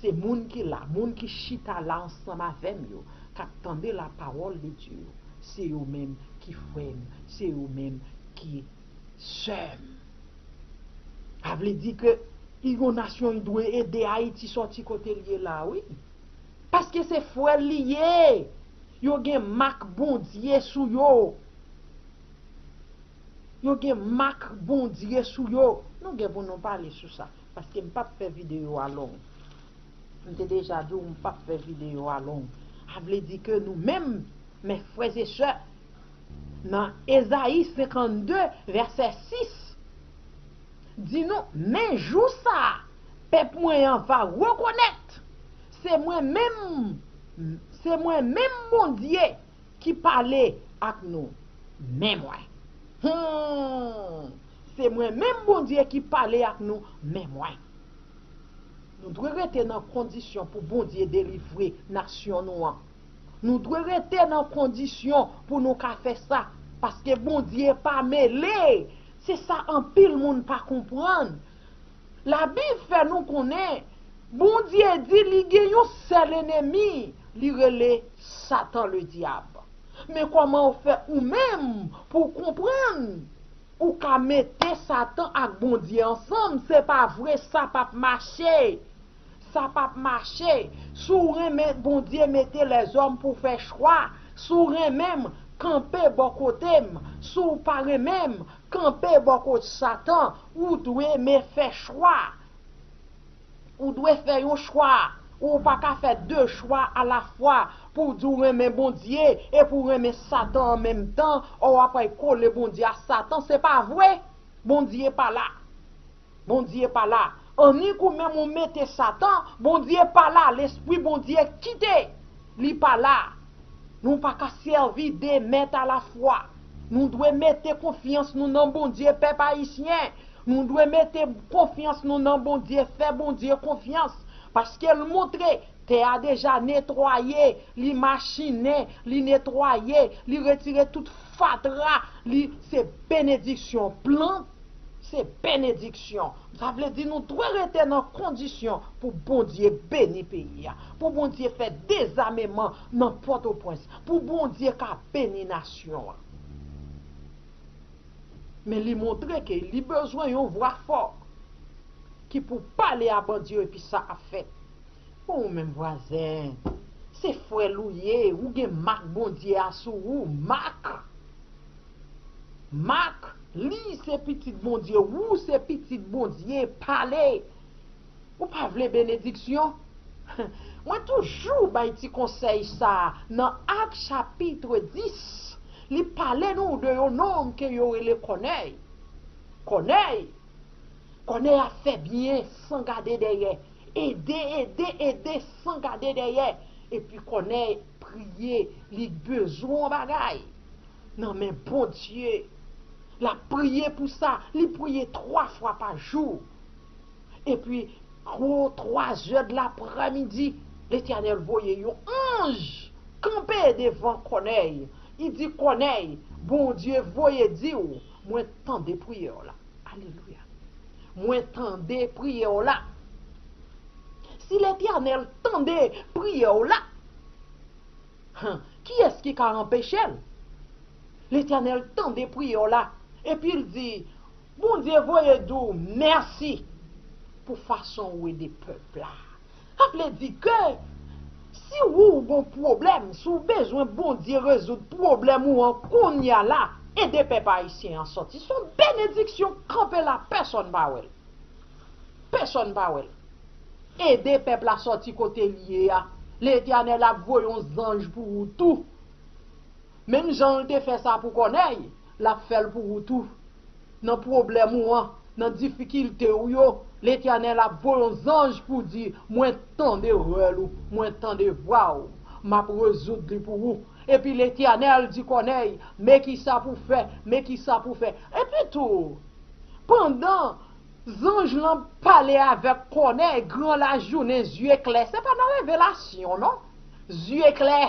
Se moun ki la, moun ki chita la ansanm avè m yo, k ap tande lapawòl de Dye yo. Se yo menm ki frè m, se yo menm ki sè m. Sa vle di ke yon nasyon dwe ede Ayiti sòti kote l ye la, wi. Paske se frè l li ye. Yo gen mak Bondye sou yo. Yo gen mak Bondye sou yo. Nou gen pou nou pale sou sa. Paske m p ap fè videyo a long. M te deja di w m p ap fè videyo a long. Sa vle di ke nou menm, mes frères et sœurs, nan Ezayi senkannde, vèsè sis, di nou, men jou sa a, pèp mwen an va rekonèt, se mwen menm, se mwen menm Bondye ki pale ak nou. Men mwen. Hmm. se mwen menm Bondye ki pale ak nou, men mwen. Nou dwe rete nan kondisyon pou Bondye delivre nasyon nou an. Nou dwe rete nan kondisyon pou nou ka fè sa, paske Bondye pa mele. Se sa anpil moun pa konprann. Labib fè nou konnen, Bondye di li gen yon sèl enemi, li rele Satan Ledyab. Men kòman w fè ou menm pou w konprann? Ou ka mete Satan ak Bondye ansanm, se pa vre, sa p ap mache. Sa p ap mache. Si w renmen Bondye, mete lèzòm pou w fè chwa. Si w renmen m, kanpe bò kote m. Si w pa renmen m, kanpe bò kote Satan. Ou dwe men fè chwa. Ou dwe fè yon chwa. Ou pa ka fè de chwa alafwa pou w di w renmen Bondye epi w renmen Satan an menm tan, ou ap al kole Bondye a Satan. Se pa vre. Bondye pa la. Bondye pa la. Annik ou menm ou mete Satan, Bondye pa la. Lespri Bondye kite. Li pa la. Nou pa ka sèvi de mèt alafwa. Nou dwe mete konfyans nou nan Bondye, pèp ayisyen. Nou dwe mete konfyans nou nan Bondye, fè Bondye konfyans. Paske l montre tè a deja netwaye, li machinen, li netwaye, li retire tout fatra, li se benediksyon. Plant, se benediksyon. Sa vle di nou dwe rete nan kondisyon pou Bondye beni peyi a, pou Bondye fè dezameman nan Pòtoprens, pou Bondye ka beni nasyon an. Men li montre ke li bezwen yon vwa fò ki pou pale a Bondye epi sa ap fèt. Bon, ou menm vwazen, se frè l ou ye, ou gen mak Bondye a sou ou, mak. Mak, li se pitit Bondye, ou se pitit Bondye, pale. Ou pa vle benediksyon? Mwen toujou bay ti konsèy sa a nan Ak chapit dis. Li pale nou de yon nonm ke yo rele Kònèy. Kònèy, Kònèy ap fè byen san gade dèyè. Ede, ede, ede san gade dèyè. Epi Kònèy priye, li bezwen yon bagay nan men Bondye. L ap priye pou sa, li priye twa fwa pa jou. Epi, gwo twa zè de laprèmidi, Letènèl voye yon anj kanpe devan Kònèy. Li di Kònèy, Bondye voye di w, mwen tande priyè w la. Alelouya. Mwen tande priyè w la. Si Letènèl tande priyè w la, Hen, kiyès ki ka anpeche l? Letènèl tande priyè w la, epi l di, Bondye voye di w mèsi pou fason ou ede pèp la. Sa vle di ke si ou gon pwoblèm, si w bezwen Bondye rezoud pwoblèm ou an kounye a la, ede pèp ayisyen an sòti. Se yon benediksyon kanpe la, pèsonn pa wè l. Pèsonn pa wè l. Ede pèp la sòti kote l ye a. Letènèl ap voye yon zanj pou ou tou. Menm jan l te fè sa pou Kònèy, l ap fè l pou ou tou. Nan pwoblèm ou an, nan difikilte w yo, Letènèl ap voye yon zanj pou di, mwen tande rèl ou, mwen tande vwa w, m ap rezoud li pou ou. Epi Letènèl di Kònèy, men kisa pou fè, men kisa pou fè. Epi tou, pandan zanj lan pale avèk Kònèy, gran lajounen, zye klè, se pa nan revelasyon, non. Zye klè,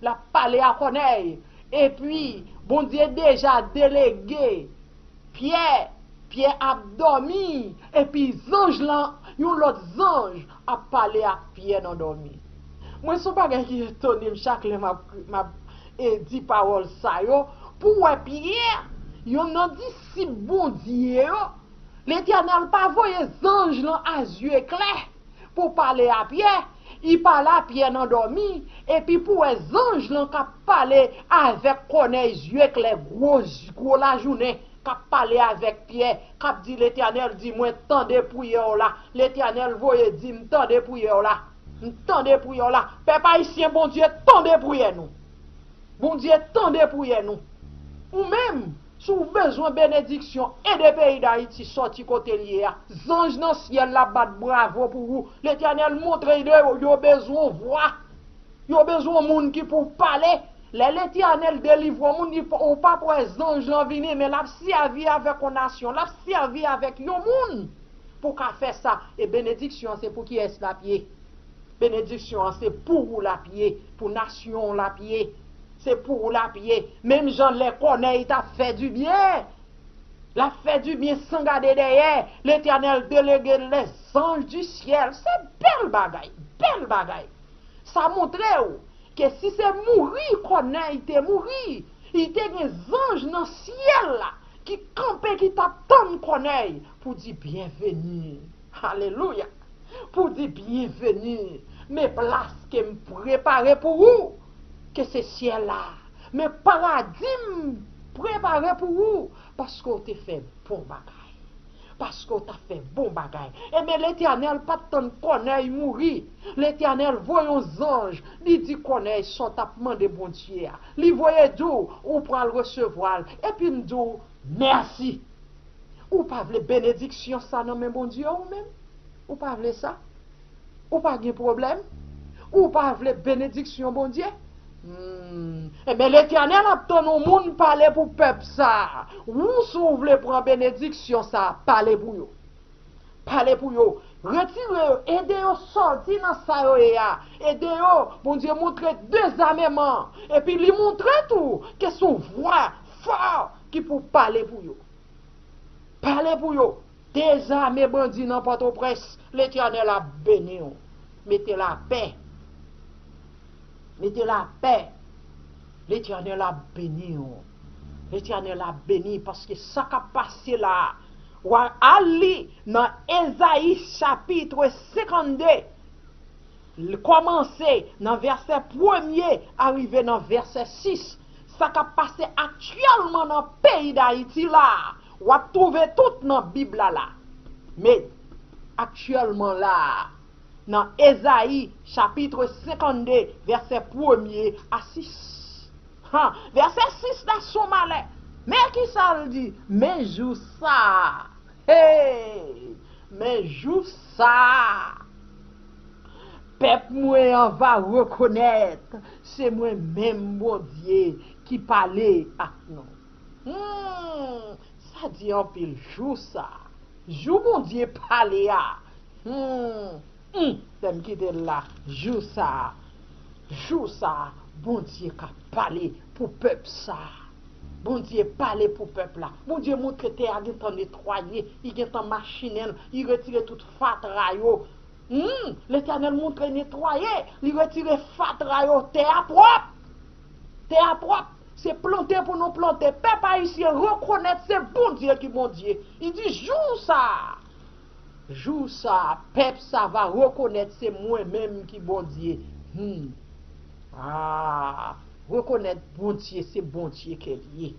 l ap pale a Kònèy. Epi, Bondye deja delege Pyè, Pyè ap dòmi, epi zanj lan, yon lòt zanj ap pale ak Pyè nan dòmi. Mwen, se yon bagay ki etone m chak lè m ap, m ap, e, di pawòl sa yo. Pou w wè Pyè, yonn nan disip Bondye yo, Letènèl pa voye zanj lan a zye klè pou pale a Pyè. Li pale a Pyè nan dòmi, epi pou w wè zanj lan k ap pale avèk Kònèy zye klè, gwo, gwo lajounen, k ap pale avèk Pyè, k ap di, Letènèl di, mwen tande priyè w la. Letènèl voye di, m tande priyè w la. M tande priyè w la. Pèp ayisyen, Bondye tande priyè nou. Bondye tande priyè nou. Ou menm, si w bezwen benediksyon, ede peyi Dayiti sòti kote l ye a. Zanj nan syèl la bat bravo pou ou. Letènèl montre yo, yo bezwen yon vwa. Yo bezwen yon moun ki pou pale. Lè Letènèl delivre yon moun, li pa, ou p ap wè zanj lan vini, men l ap sèvi avèk yon nasyon, l ap sèvi avèk yon moun pou ka fè sa. E benediksyon an se pou kiyès l ap ye? Benediksyon an se pou ou l ap ye, pou nasyon w l ap ye. Se pou ou l ap ye. Menm jan lè Kònèy t ap fè dibyen, l ap fè dibyen san gade dèyè. Letènèl delege lèzanj di syèl. Se bèl bagay, bèl bagay. Sa montre w ke si se mouri Kònèy te mouri, li te gen zanj nan syèl la ki kanpe, ki t ap tann Kònèy pou di byenveni. Alelouya! Pou di byenveni. Men plas ke m prepare pou ou, ke se syèl la. Men paradi m prepare pou ou, paske w te fè bon bagay. Paske w t ap fè bon bagay. Ebyen, Letènèl pa t tann Kònèy mouri. Letènèl voye yon zanj. Li di Kònèy sa w t ap mande Bondye a. Li voye di w, ou pral resevwa l. Epi m di w, mèsi. Ou pa vle benediksyon sa nan men Bondye ou menm? Ou pa vle sa? Ou pa gen pwoblèm? Ou pa vle benediksyon Bondye? Hmm. Ebyen, Letènèl ap tann yon moun pale pou pèp sa a. Ou, si w vle pran benediksyon sa a, pale pou yo. Pale pou yo. Retire yo. Ede yo sòti nan sa yo ye a. Ede yo. Bondye montre dezameman. Epi li montre tou ke se yon vwa fò ki pou pale pou yo. Pale pou yo. Dezame bandi nan Pòtoprens. Letènèl ap beni w. Mete lapè. Mete lapè. Letènèl ap beni w. Letènèl ap beni, paske sa k ap pase la a, w a al li nan Ezayi chapit senkannde. L kòmanse nan vèsè premye a rive nan vèsè sis. Sa k ap pase aktyèlman nan peyi Dayiti la a, w ap twouve tout nan Bib la la. Men, aktyèlman la a, nan Ezayi chapit senkannde, vèsè premye a sis. Ha, vèsè sis la se yon malè. Men ki sa l di? Men jou sa a, hey! Men jou sa a, pèp mwen an va rekonèt se mwen menm Bondye ki pale ak nou. Hmm, sa di anpil, jou sa a. Jou Bondye pale a. Hmm, hmm, fè m kite l la. Jou sa a. Jou sa a, Bondye ka pale pou pèp sa a. Bondye pale pou pèp la. Bondye montre tè a gentan netwaye, li gentan machinen l, li retire tout fatra yo. Hmm, Letènèl montre netwaye, li retire fatra yo, tè a pwòp. Tè a pwòp. Se plante pou nou plante. Pèp ayisyen rekonèt se Bondye ki Bondye. Li di jou sa a, jou sa a, pèp sa va rekonèt se mwen menm ki Bondye. Hmm. Ah, rekonèt Bondye se Bondye ke l ye.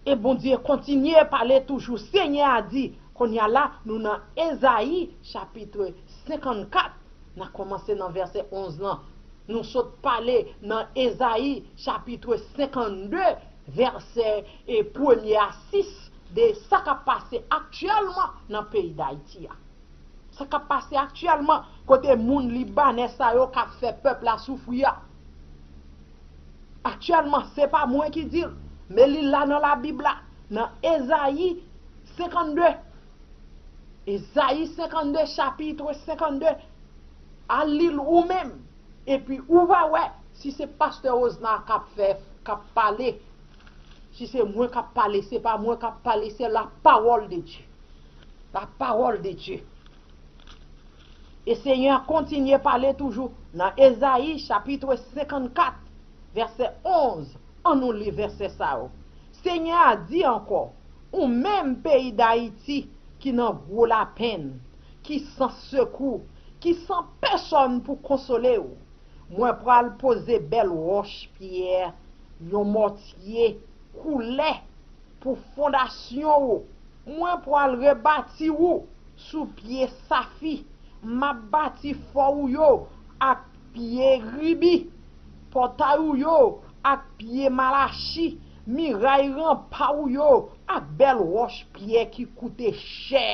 E Bondye kontinye pale toujou. Senyè a di, kounye a la, nou nan Ezayi chapit senkannkat, n a kòmanse nan vèsè onz lan. Nou sot pale nan Ezayi chapit senkannde, vèsè e premye a sis, de sa k ap pase aktyèlman nan peyi Dayiti a. Sa k ap pase aktyèlman, kote moun Libanè sa yo k ap fè pèp la soufri a. Aktyèlman, se pa mwen ki di l, men li la nan Labib la, nan Ezayi senkannde. Ezayi senkannde, chapit senkannde. Al li l ou menm. Epi ou va wè si se pastè Rosnar k ap fè, k ap pale. Si se mwen k ap pale, se pa mwen k ap pale, se la parole de Dieu. La parole de Dieu. E Senyè a kontinye pale toujou nan Ezayi chapit senkannkat, vèsè onz. Ann nou li vèsè sa yo. Senyè a di ankò, ou menm peyi Dayiti ki nan gwo lapenn, ki san sekou, ki san pèsòn pou konsole w, mwen pral poze bèl wòch pyè, yon mòtye koulè pou fondasyon ou. Mwen pral rebati ou sou pye safi. M ap bati fò ou yo ak pye ribi, pòtay ou yo ak pye malachi, miray ranpa ou yo ak bèl wòch pyè ki koute chè.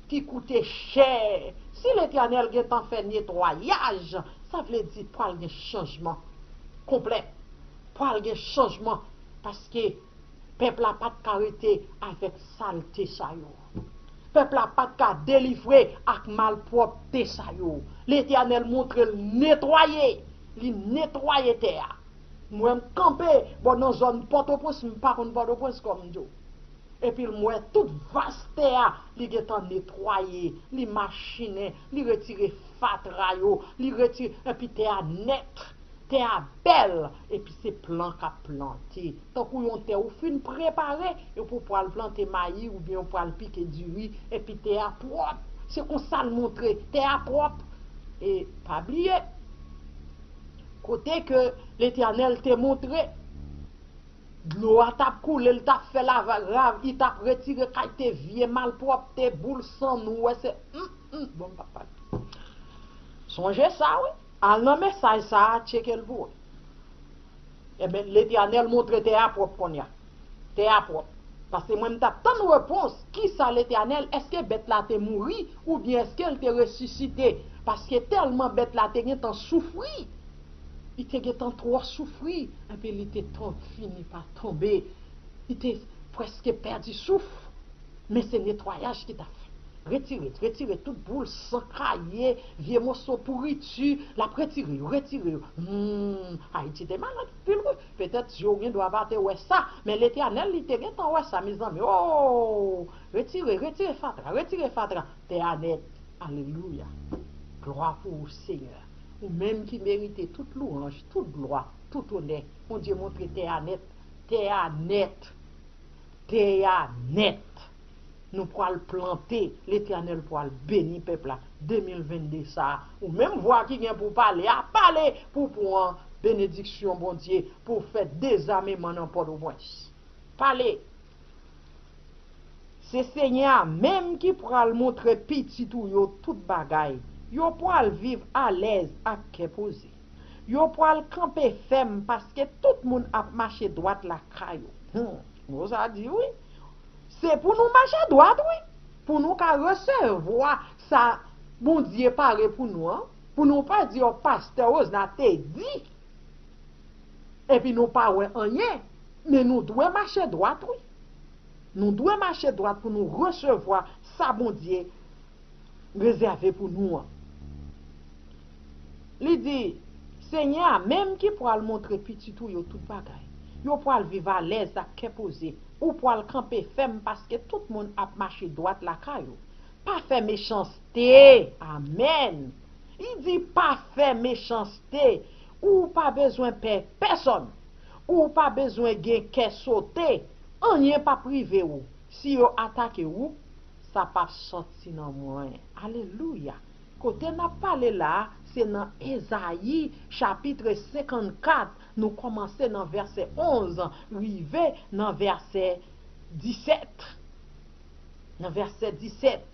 Ki koute chè. Si Letènèl gentan fè netwayaj, Sa vle di pral gen chanjman konplè. Pral gen chanjman paske pèp la pa t ka rete avèk salte sa yo. Pèp la pa t ka delivre ak malpwòpte sa yo. Letènèl montre l netwaye. Li netwaye tè a. Mwen, m kanpe bò nan zòn Pòtoprens, m pa konn Pòtoprens kòm m di w. Epi m wè tout vas tè a, li gentan netwaye, li machinen, li retire fatra yo, li retire, epi tè a nèt, tè a bèl, epi se plan k ap plante. Tankou yon tè ou fin prepare, epi w pral plante mayi oubyen w pral pike diri, epi tè a pwòp. Se konsa l montre, tè a pwòp. E pa bliye, kote ke Letènèl te montre, dlo a t ap koule, l t ap fè lava rav, li t ap retire kalite vye malpwòpte, boul san nou wè, se, hum, hum, bon, m p ap pale. Sonje sa, wi. Al nan mesaj sa a, tcheke l pou wè. Ebyen, Letènèl montre tè a pwòp kounye a. Tè a pwòp. Paske mwen, m t ap tann repons, kisa Letènèl, èske bèt la te mouri, oubyen èske l te resisite? Paske tèlman bèt la te gentan soufri, li te gentan twò soufri, epi li te ton-, fini pa tonbe. Li te prèske pèdi souf. Men se netwayaj ki t ap fèt. Retire, retire tout boul san, kaye, vye moso pouriti, l ap retire yo, retire yo. Hmm, Ayiti te malad anpil, wi. Petèt zye w gen dwa pa te wè sa, men Letènèl, li te gentan wè sa, mezanmi. Oh! Retire, retire fatra, retire fatra. Tè a nèt. Alelouya. Glwa pou ou, Senyè. Ou menm ki merite tout lwanj, tout glwa, tout onè. Bondye montre tè a nèt. Tè a nèt. Tè a nèt. Nou pral plante, Letènèl pral beni pèp la. De mil venn de sa a, ou menm vwa ki gen pou pale a, pale pou pran benediksyon Bondye, pou fè dezameman nan Pòtoprens. Pale. Se Senyè a menm ki pral montre pitit ou yo tout bagay. Yo pral viv alèz ak kè poze. Yo pral kanpe fèm paske tout moun ap mache dwat lakay ou. Hmm, mo sa di wi. Se pou nou mache dwat wi. Pou nou ka resevwa sa Bondye pare pou nou an. Pou nou pa di, o, pastè Rosna te di. Epi nou pa wè anyen, men nou dwe mache dwat, wi. Nou dwe mache dwat pou nou resevwa sa Bondye rezève pou nou an. Li di, Senyè a menm ki pral montre pitit ou yo tout bagay. Yo pral viv alèz ak kè poze. Ou pral kanpe fèm paske tout moun ap mache dwat lakay ou. Pa fè mechanste. Amèn. Li di, pa fè mechanste. Ou pa bezwen pè pèsòn. Ou pa bezwen gen kè sote. Anyen p ap rive ou. Si yo atake ou, sa p ap sòti nan mwen. Alelouya. Kote n ap pale la a, se nan Ezayi, chapit senkannkat, nou kòmanse nan vèsè onz, rive nan vèsè disèt. Nan vèsè disèt.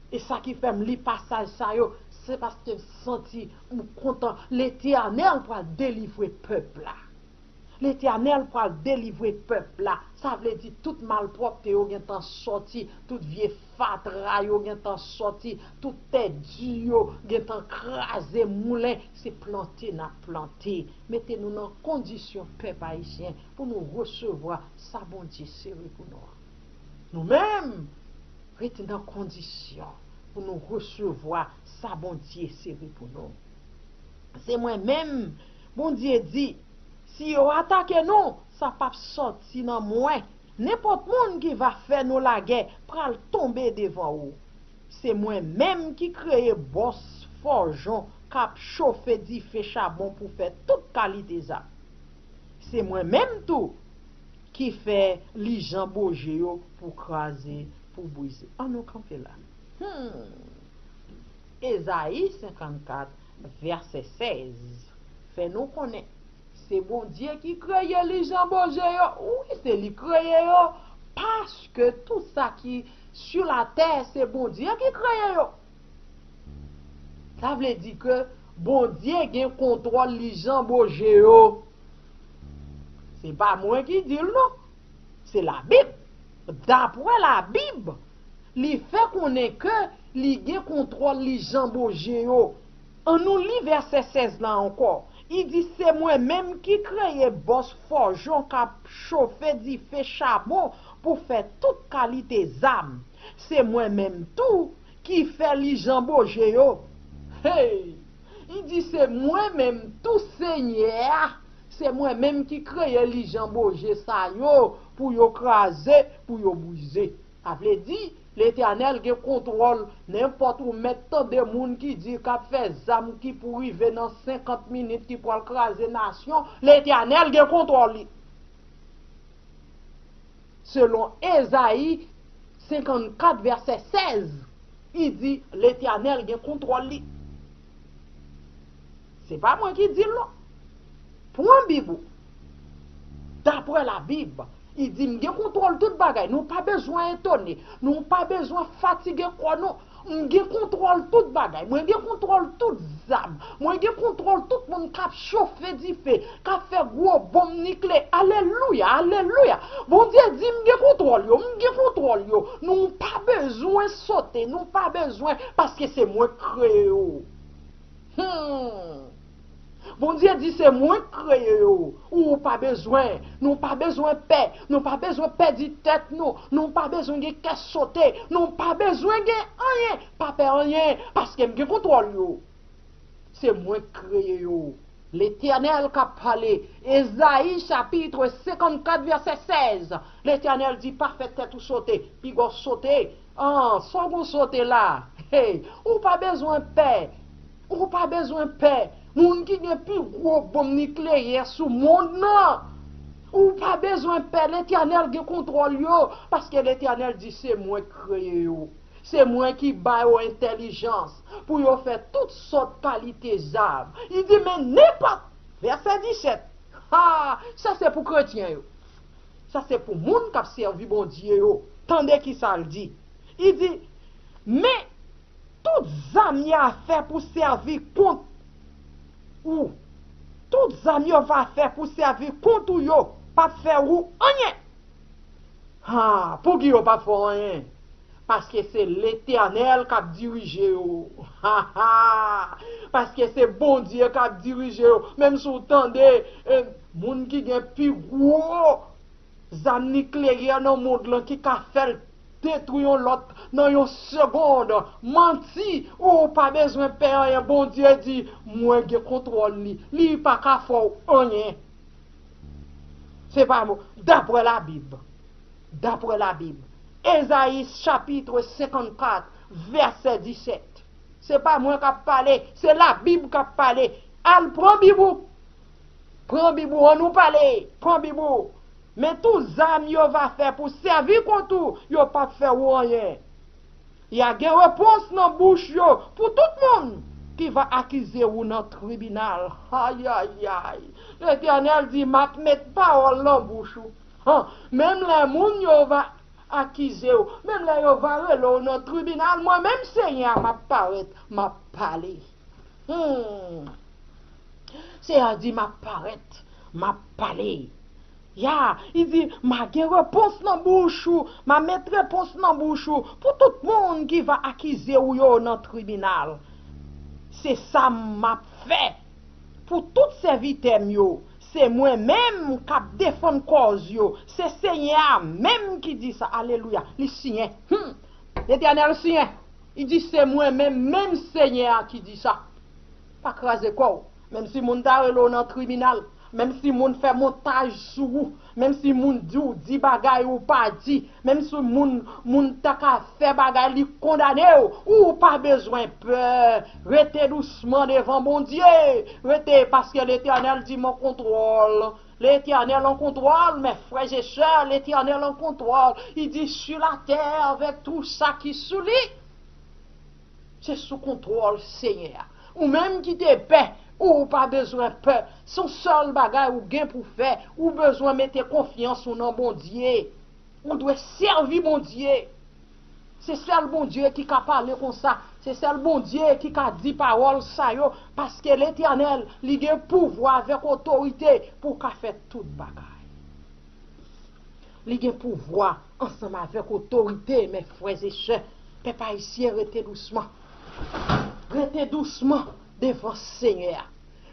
E sa ki fè m li pasaj sa yo, se paske m santi m kontan. Letènèl pral delivre pèp la. Letènèl pral delivre pèp la. Sa vle di tout malpwòpte yo gentan sòti, tout vye fatra yo gentan sòti, tout tè di yo gentan kraze moulen. Se plante n ap plante. Mete nou nan kondisyon, pèp ayisyen, pou nou resevwa sa Bondye sere pou nou an. Nou menm, rete nan kondisyon pou nou resevwa sa Bondye sere pou nou. Se mwen menm, Bondye di, si yo atake nou, sa p ap sòti nan mwen. Nenpòt moun ki va fè nou lagè pral tonbe devan ou. Se mwen menm ki kreye bòs fòjon k ap chofe dife chabon pou fè tout kalite zam. Se mwen menm tou ki fè lijan boje yo pou kraze, pou brize. Ann nou kanpe la. Hmm. Ezayi senkannkat, vèsè sèz, fè nou konnen se Bondye ki kreye lijan boje yo. Wi, se li kreye yo. Paske tout sa ki sou latè, se Bondye ki kreye yo. Sa vle di ke Bondye gen kontwòl lijan boje yo. Se pa mwen ki di l non. Se Labib. Dapre Labib, li fè konnen ke li gen kontwòl lijan boje yo. Annou li vèsè sèz la ankò. Li di, se mwen menm ki kreye bòs fòjon k ap chofe dife chabon pou fè tout kalite zam. Se mwen menm tou ki fè lijan boje yo. Hey! Li di, se mwen menm tou Senyè a. Se mwen menm ki kreye lijan boje sa yo pou yo kraze, pou yo brize. Sa vle di, Letènèl gen kontwòl. Nenpòt ou mèt tande moun ki di k ap fè zam ki pou rive nan senkant minit ki pral kraze nasyon, Letènèl gen kontwòl li. Selon Ezayi senkannkat vèsè sèz, li di Letènèl gen kontwòl li. Se pa mwen ki di l non. Pran Bib ou. Daprè Labib, li di, m gen kontwòl tout bagay. Nou pa bezwen etone. Nou pa bezwen fatige kò nou. M gen kontwòl tout bagay. Mwen gen kontwòl tout zam. Mwen gen kontwòl tout moun k ap chofe dife, k ap fè gwo bonm nikleyè. Alelouya, alelouya. Bondye di, m gen kontwòl yo. M gen kontwòl yo. Nou pa bezwen sote. Nou pa bezwen, paske se mwen k kreye yo. Hmm. Bondye di, se mwen k kreye yo. Ou pa bezwen. Nou pa bezwen pè. Nou pa bezwen pèdi tèt nou. Nou pa bezwen gen kè sote. Nou pa bezwen gen anyen. Pa pè anyen, paske m gen kontwòl yo. Se mwen k kreye yo. Letènèl k ap pale. Ezayi chapit senkannkat vèsè sèz. Letènèl di, pa fè tèt ou sote. Piga w sote. An, sa w gon sote la. Hey, ou pa bezwen pè. Ou pa bezwen pè. Moun ki gen pi gwo bonm nikleyè sou mond nan. Ou pa bezwen pè. Letènèl gen kontwòl yo. Paske Letènèl di, se mwen k kreye yo. Se mwen ki ba yo entèlijans pou yo fè tout sòt kalite zam. Li di, men nenpòt, vèsè disèt. Ha, sa se pou kretyen yo. Sa se pou moun k ap sèvi Bondye yo. Tande ki sa l di. Li di, men tout zam y a fè pou sèvi kont ou, tout zam yo va fè pou sèvi kont ou yo, p ap fè ou anyen. Ha, pouki yo p ap fè w anyen? Paske se Letènèl k ap dirije yo. Ha, ha! Paske se Bondye k ap dirije yo. Menm si w tande, eh, moun ki gen pi gwo zam nikleyè nan mond lan ki ka fè l detwi yon lòt nan yon segonn, manti, ou pa bezwen pè anyen. Bondye di, mwen gen kontwòl li. Li pa ka fè w anyen. Se pa mwen. Daprè Labib. Daprè Labib. Ezayi chapit senkannkat, vèsè disèt. Se pa mwen k ap pale, se Labib k ap pale. Al pran Bib ou. Pran Bib ou, ann nou pale. Pran Bib ou. Men tout zam yo va fè pou sèvi kont ou, yo p ap fè ou anyen. Y a gen repons nan bouch yo pou tout moun ki va akize ou nan tribinal. Ayayay! Letènèl di, m ap met pawòl nan bouch ou. Han, menm lè moun yo va akize w, menm lè yo va rele w nan tribinal, mwen menm Senyè a, m ap parèt, m ap pale. Hmm. Senyè a di, m ap parèt, m ap pale. Ya, li di, m a gen repons nan bouch ou, m a met repons nan bouch ou pou tout moun ki va akize w yo nan tribinal. Se sa m ap fè pou tout sèvitè m yo. Se mwen menm k ap defann kòz yo. Se Senyè a menm ki di sa. Alelouya. Li siyen. Hmm. Letènèl siyen. Li di, se mwen menm, menm Senyè a ki di sa. Pa kraze kò w. Menm si moun ta rele w nan tribinal, menm si moun fè montaj sou ou, menm si moun di w di bagay ou pa di, menm si moun, moun ta ka fè bagay li kondane w, ou pa bezwen pè. Rete dousman devan Bondye. Rete, paske Letènèl di m an kontwòl. Letènèl an kontwòl, mes frères et sœurs, Letènèl an kontwòl. Li di, sur la terre avec tout sa ki sou li. Se sou kontwòl Senyè a. Ou menm ki te pè, ou pa bezwen pè. Se yon sèl bagay ou gen pou fè. Ou bezwen mete konfyans ou nan Bondye. Ou dwe sèvi Bondye. Se sèl Bondye ki ka pale konsa. Se sèl Bondye ki ka di pawòl sa yo. Paske Letènèl, li gen pouvwa avèk otorite pou w ka fè tout bagay. Li gen pouvwa ansanm avèk otorite, mes frères et sœurs. Pèp ayisyen, rete dousman. Rete dousman. devan Senyè a.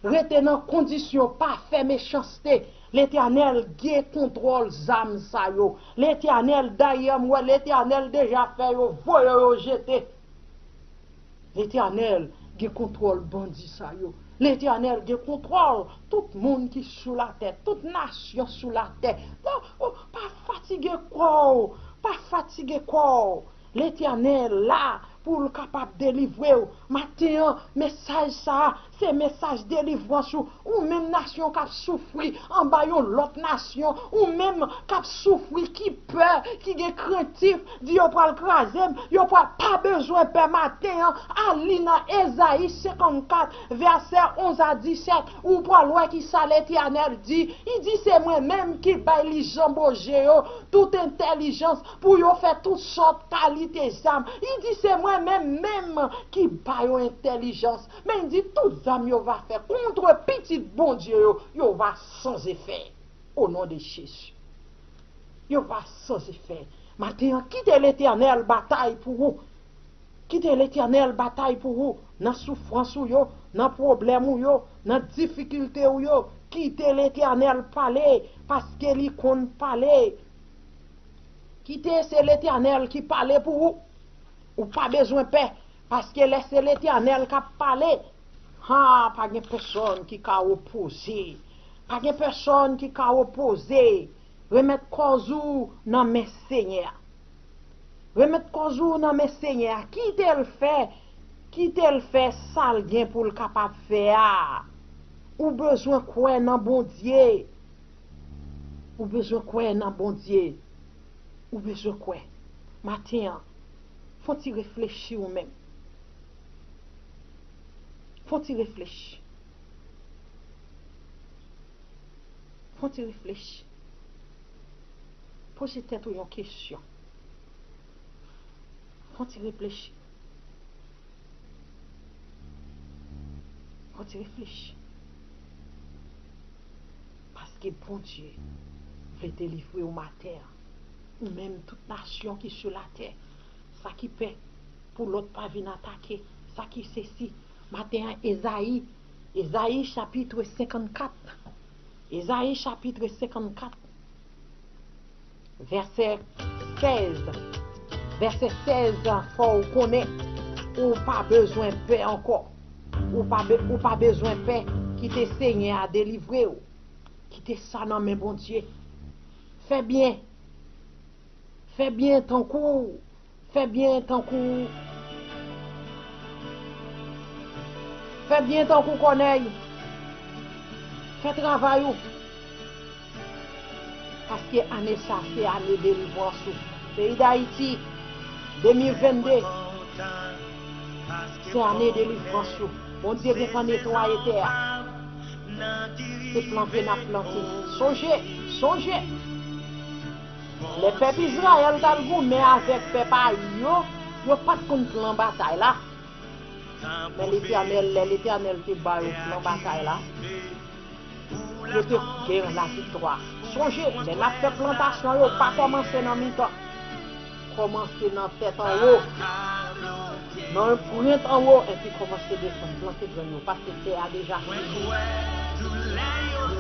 Rete nan kondisyon, pa fè mechanste. Letènèl gen kontwòl zam sa yo. Letènèl, dayè m wè Letènèl deja fè yo voye yo jete. Letènèl gen kontwòl bandi sa yo. Letènèl gen kontwòl tout moun ki sou latè, tout nasyon sou latè. Non, oh, pa fatige kò w, pa fatige kò w. Letènèl la pou l kapab delivre w. Maten an, mesaj sa a, se mesaj delivrans ou. Ou menm nasyon k ap soufri anba yon lòt nasyon. Ou menm k ap soufri, ki pè, ki gen krentif, di yo pral kraze m, yo pral pa bezwen pè maten an. Al li nan Ezayi senkannkat, vèsè onz a disèt, ou pral wè kisa Letènèl di. Li di, se mwen menm ki bay li janboje yo tout entèlijans pou yo fè tout sòt kalite zam. Li di, se mwen menm menm ki ba yo entèlijans. Men li di, tout zam yo va fè kont pitit Bondye yo, yo va san efè. O non de Jezi. Yo va san efè. Maten an, kite Letènèl batay pou ou. Kite Letènèl batay pou ou nan soufrans ou yo, nan pwoblèm ou yo, nan difikilte ou yo. Kite Letènèl pale, paske li konn pale. Kite se Letènèl ki pale pou ou. Ou pa bezwen pè, paske lè se Letènèl k ap pale, ha, pa gen pèsonn ki ka opoze. Pa gen pèsonn ki ka opoze. Remèt kòz ou nan men Senyè a. Remèt kòz ou nan men Senyè a. Kite l fè, kite l fè sa l gen pou l kapab fè a. Ou bezwen kwè nan Bondye. Ou bezwen kwè nan Bondye. Ou bezwen kwè. Maten an, fè w ti reflechi ou menm. Fè w ti reflechi. Fè w ti reflechi. Poze tèt ou yon kesyon. Fè w ti reflechi. Fè w ti reflechi. Paske Bondye vle delivre w maten an. Ou menm, tout nasyon ki sou latè, sa ki pè pou lòt pa vin atake, sa ki sesi. Maten an, Ezayi, Ezayi chapit senkannkat. Ezayi chapit senkannkat, vèsè sèz. Vèsè sèz, fè w konnen ou pa bezwen pè ankò. Ou pa be-, ou pa bezwen pè. Kite Senyè a delivre w. Kite sa nan men Bondye. Fè byen. Fè byen tankou, fè byen tankou, fè byen tankou Kònèy. Fè travay ou. Paske ane sa se ane delivrans ou. Peyi Dayiti, de mil venn de, se ane delivrans ou. Bondye gentan netwaye tè a. Se plante n ap plante. Sonje, sonje. Lè pèp Izrayèl t al goumen avèk pèp Ayi yo, yo pa t konn plan batay la. Men Letènèl, lè Letènèl te ba yo plan batay la, yo te gen laviktwa. Sonje, lè n ap fè plantasyon, yo pa kòmanse nan mitan. Kòmanse nan tèt anwo, nan pwent anwo, epi kòmanse desann, plante grenn yo, paske tè a deja fini.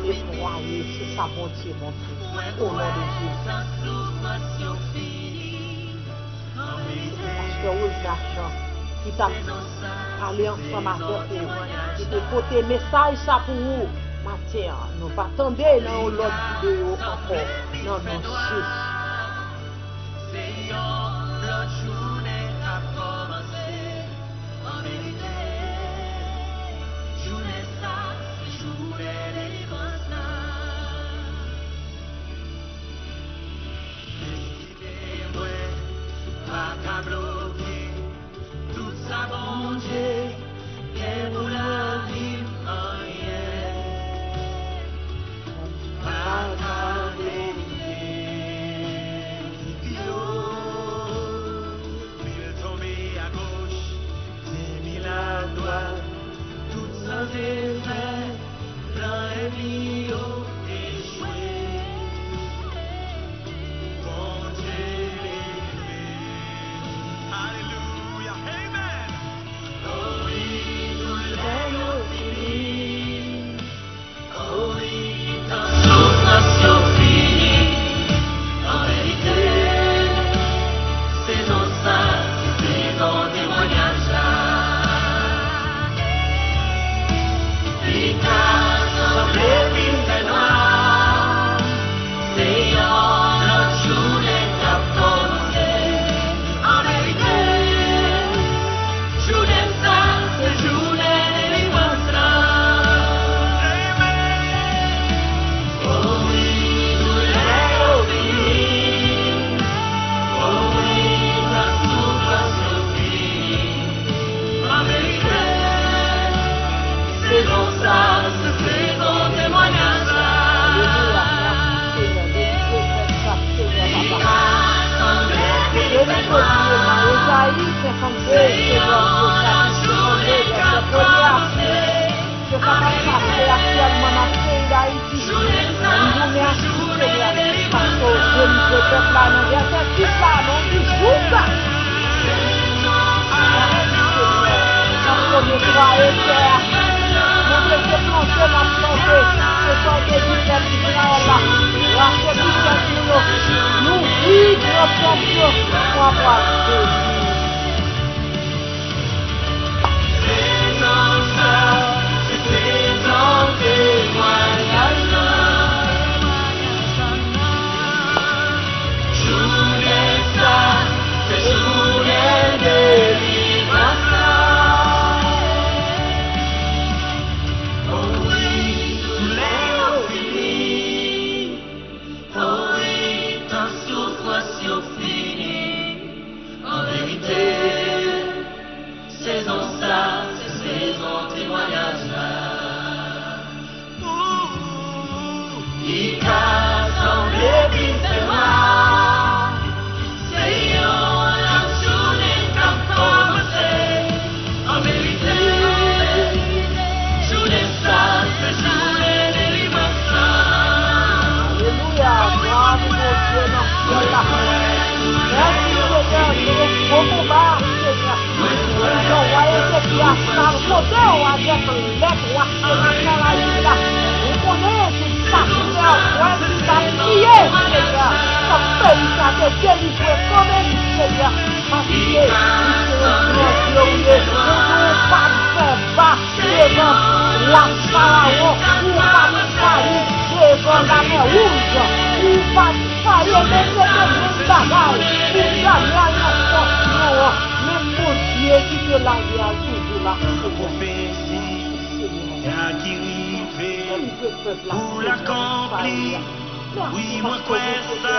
Li netwaye, se sa Bondye montre. O non de Jezi. Se pastè Rosemary Jean ki t ap pale ansanm avèk ou, ki te pote mesaj sa pou ou maten an. Nou va tande nan yon lòt videyo ankò, nan non Jezi. Se yon lòt jounen k ap kòmanse. An verite, jounen sa, se jounen delivrans la. Destine mwen pa ka bloke. Tout sa Bondye gen pou lavi m, anyen pa ka detounen yo. Pèp la nan vèsè sis la, non, di jou sa. Paske netwaye tè a. Bondye te plante, l ap plante. Se sa w te di pèp Izrayèl la. Rache richès nou yo. Louvri gran pòt yo. Papa beni. An verite, sezon sa, se sezon temwayaj la. Li ka sanble vin fè nwa. Se yon lòt jounen k ap kòmanse. An verite, jounen sa, se jounen delivrans la. Alelouya, glwa pou Bondye nan syèl la. Mèsi, Senyè, se yon gwo konba, Senyè. Jan wa Ezekyas t al kote w avèk lèt wa Senakerib la. Ou konnen tout sa ki fè w kwè ki t ap kriye, Senyè, fòk peyi sa te delivre kanmenm, Senyè, paske ou se yon gran Dye ou ye. Ou di w p ap fè va devan wa Farawon, ou p ap fayi devan Lamè Wouj, ou p ap fayi, men se te menm bagay pou Danyèl nan fòs lyon an. Men Bondye kite lavi a l toujou la. Pwofesi ki rive pou l akonpli. Wi, mwen kwè sa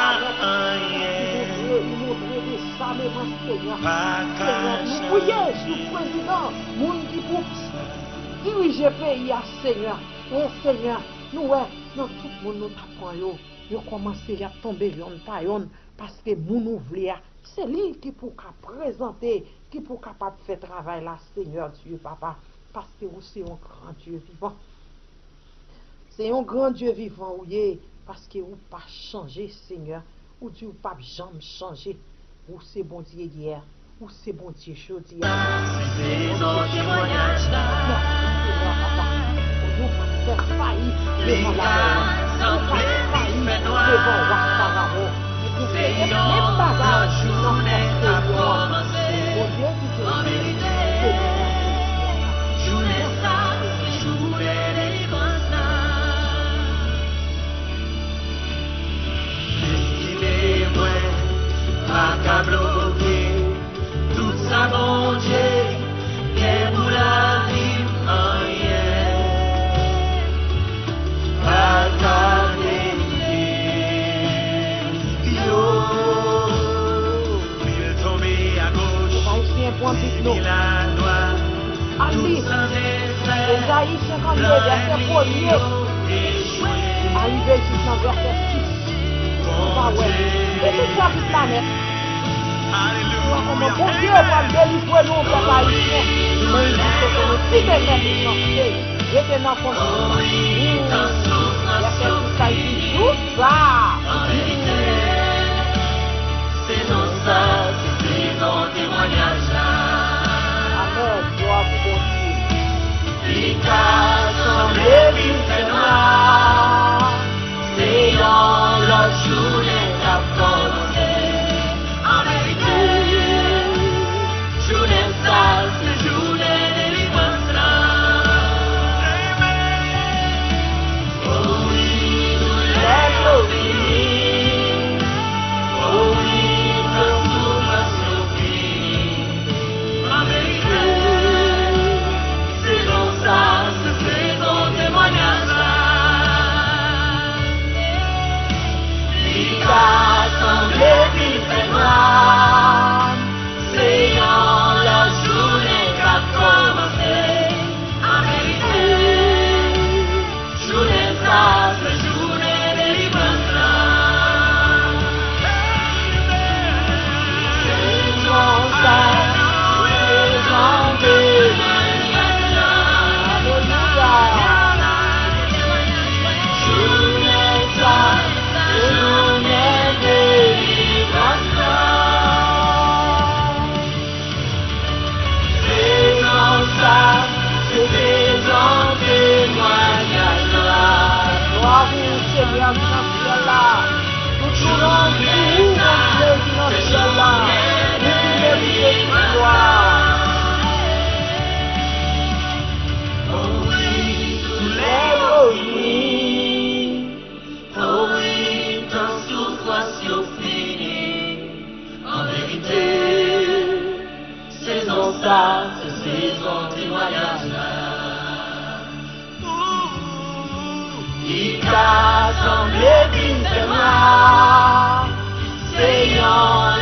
anyen pa ka chanje. Senyè, nou priye sou prezidan, moun ki pou dirije peyi a, Senyè. Wi, Senyè, nou wè, nan tout moun nou t ap pran yo, yo kòmanse, y ap tonbe yonn pa yonn, paske moun ou vle a, se li ki pou ka prezante, ki pou kapab fè travay la, Senyè Dye, Papa, paske ou se yon gran Dye vivan. Se yon gran Dye vivan ou ye, paske ou pa chanje, Senyè. Ou di ou p ap janm chanje. Ou se Bondye yè, ou se Bondye jodi a. Se sezon temwayaj la. Mèsi, Senyè, Papa. Ou di ou p ap fè fayi devan Lamè Wouj. Ou p ap fayi devan wa Farawon. Ou konfime menm bagay nan fòs lyon an. Bondye ki te di, se li menm. Jounen sa, se jounen delivrans la. Destine mwen pa ka bloke tout sa Bondye gen pou lavi m, anyen pa ka detwi yo. Mil tonbe agoch, Ayisyen, pran bit nou. Mil adwat, al li. Ezayi senkannde, vèsè premye, arive jis nan vèsè sis. Ou pa wè. Li tout chapitre la nèt. Ou wè kòman Bondye pral delivre nou, pèp ayisyen. Men li di ke nou kite pèp li chanse. Rete nan kondisyon. Vèsè sis la di, jou sa. Sezon sa, se sezon temwayaj la. Amèn. Glwa pou Bondye. Li ka sanble vin fè nwa. Se yon lòt jounen k ap kòmanse. An verite, jounen sa, se jounen delivrans la. Amen. Sa se sezon temwayaj la. Li ka sanble vin fè mal. Se yon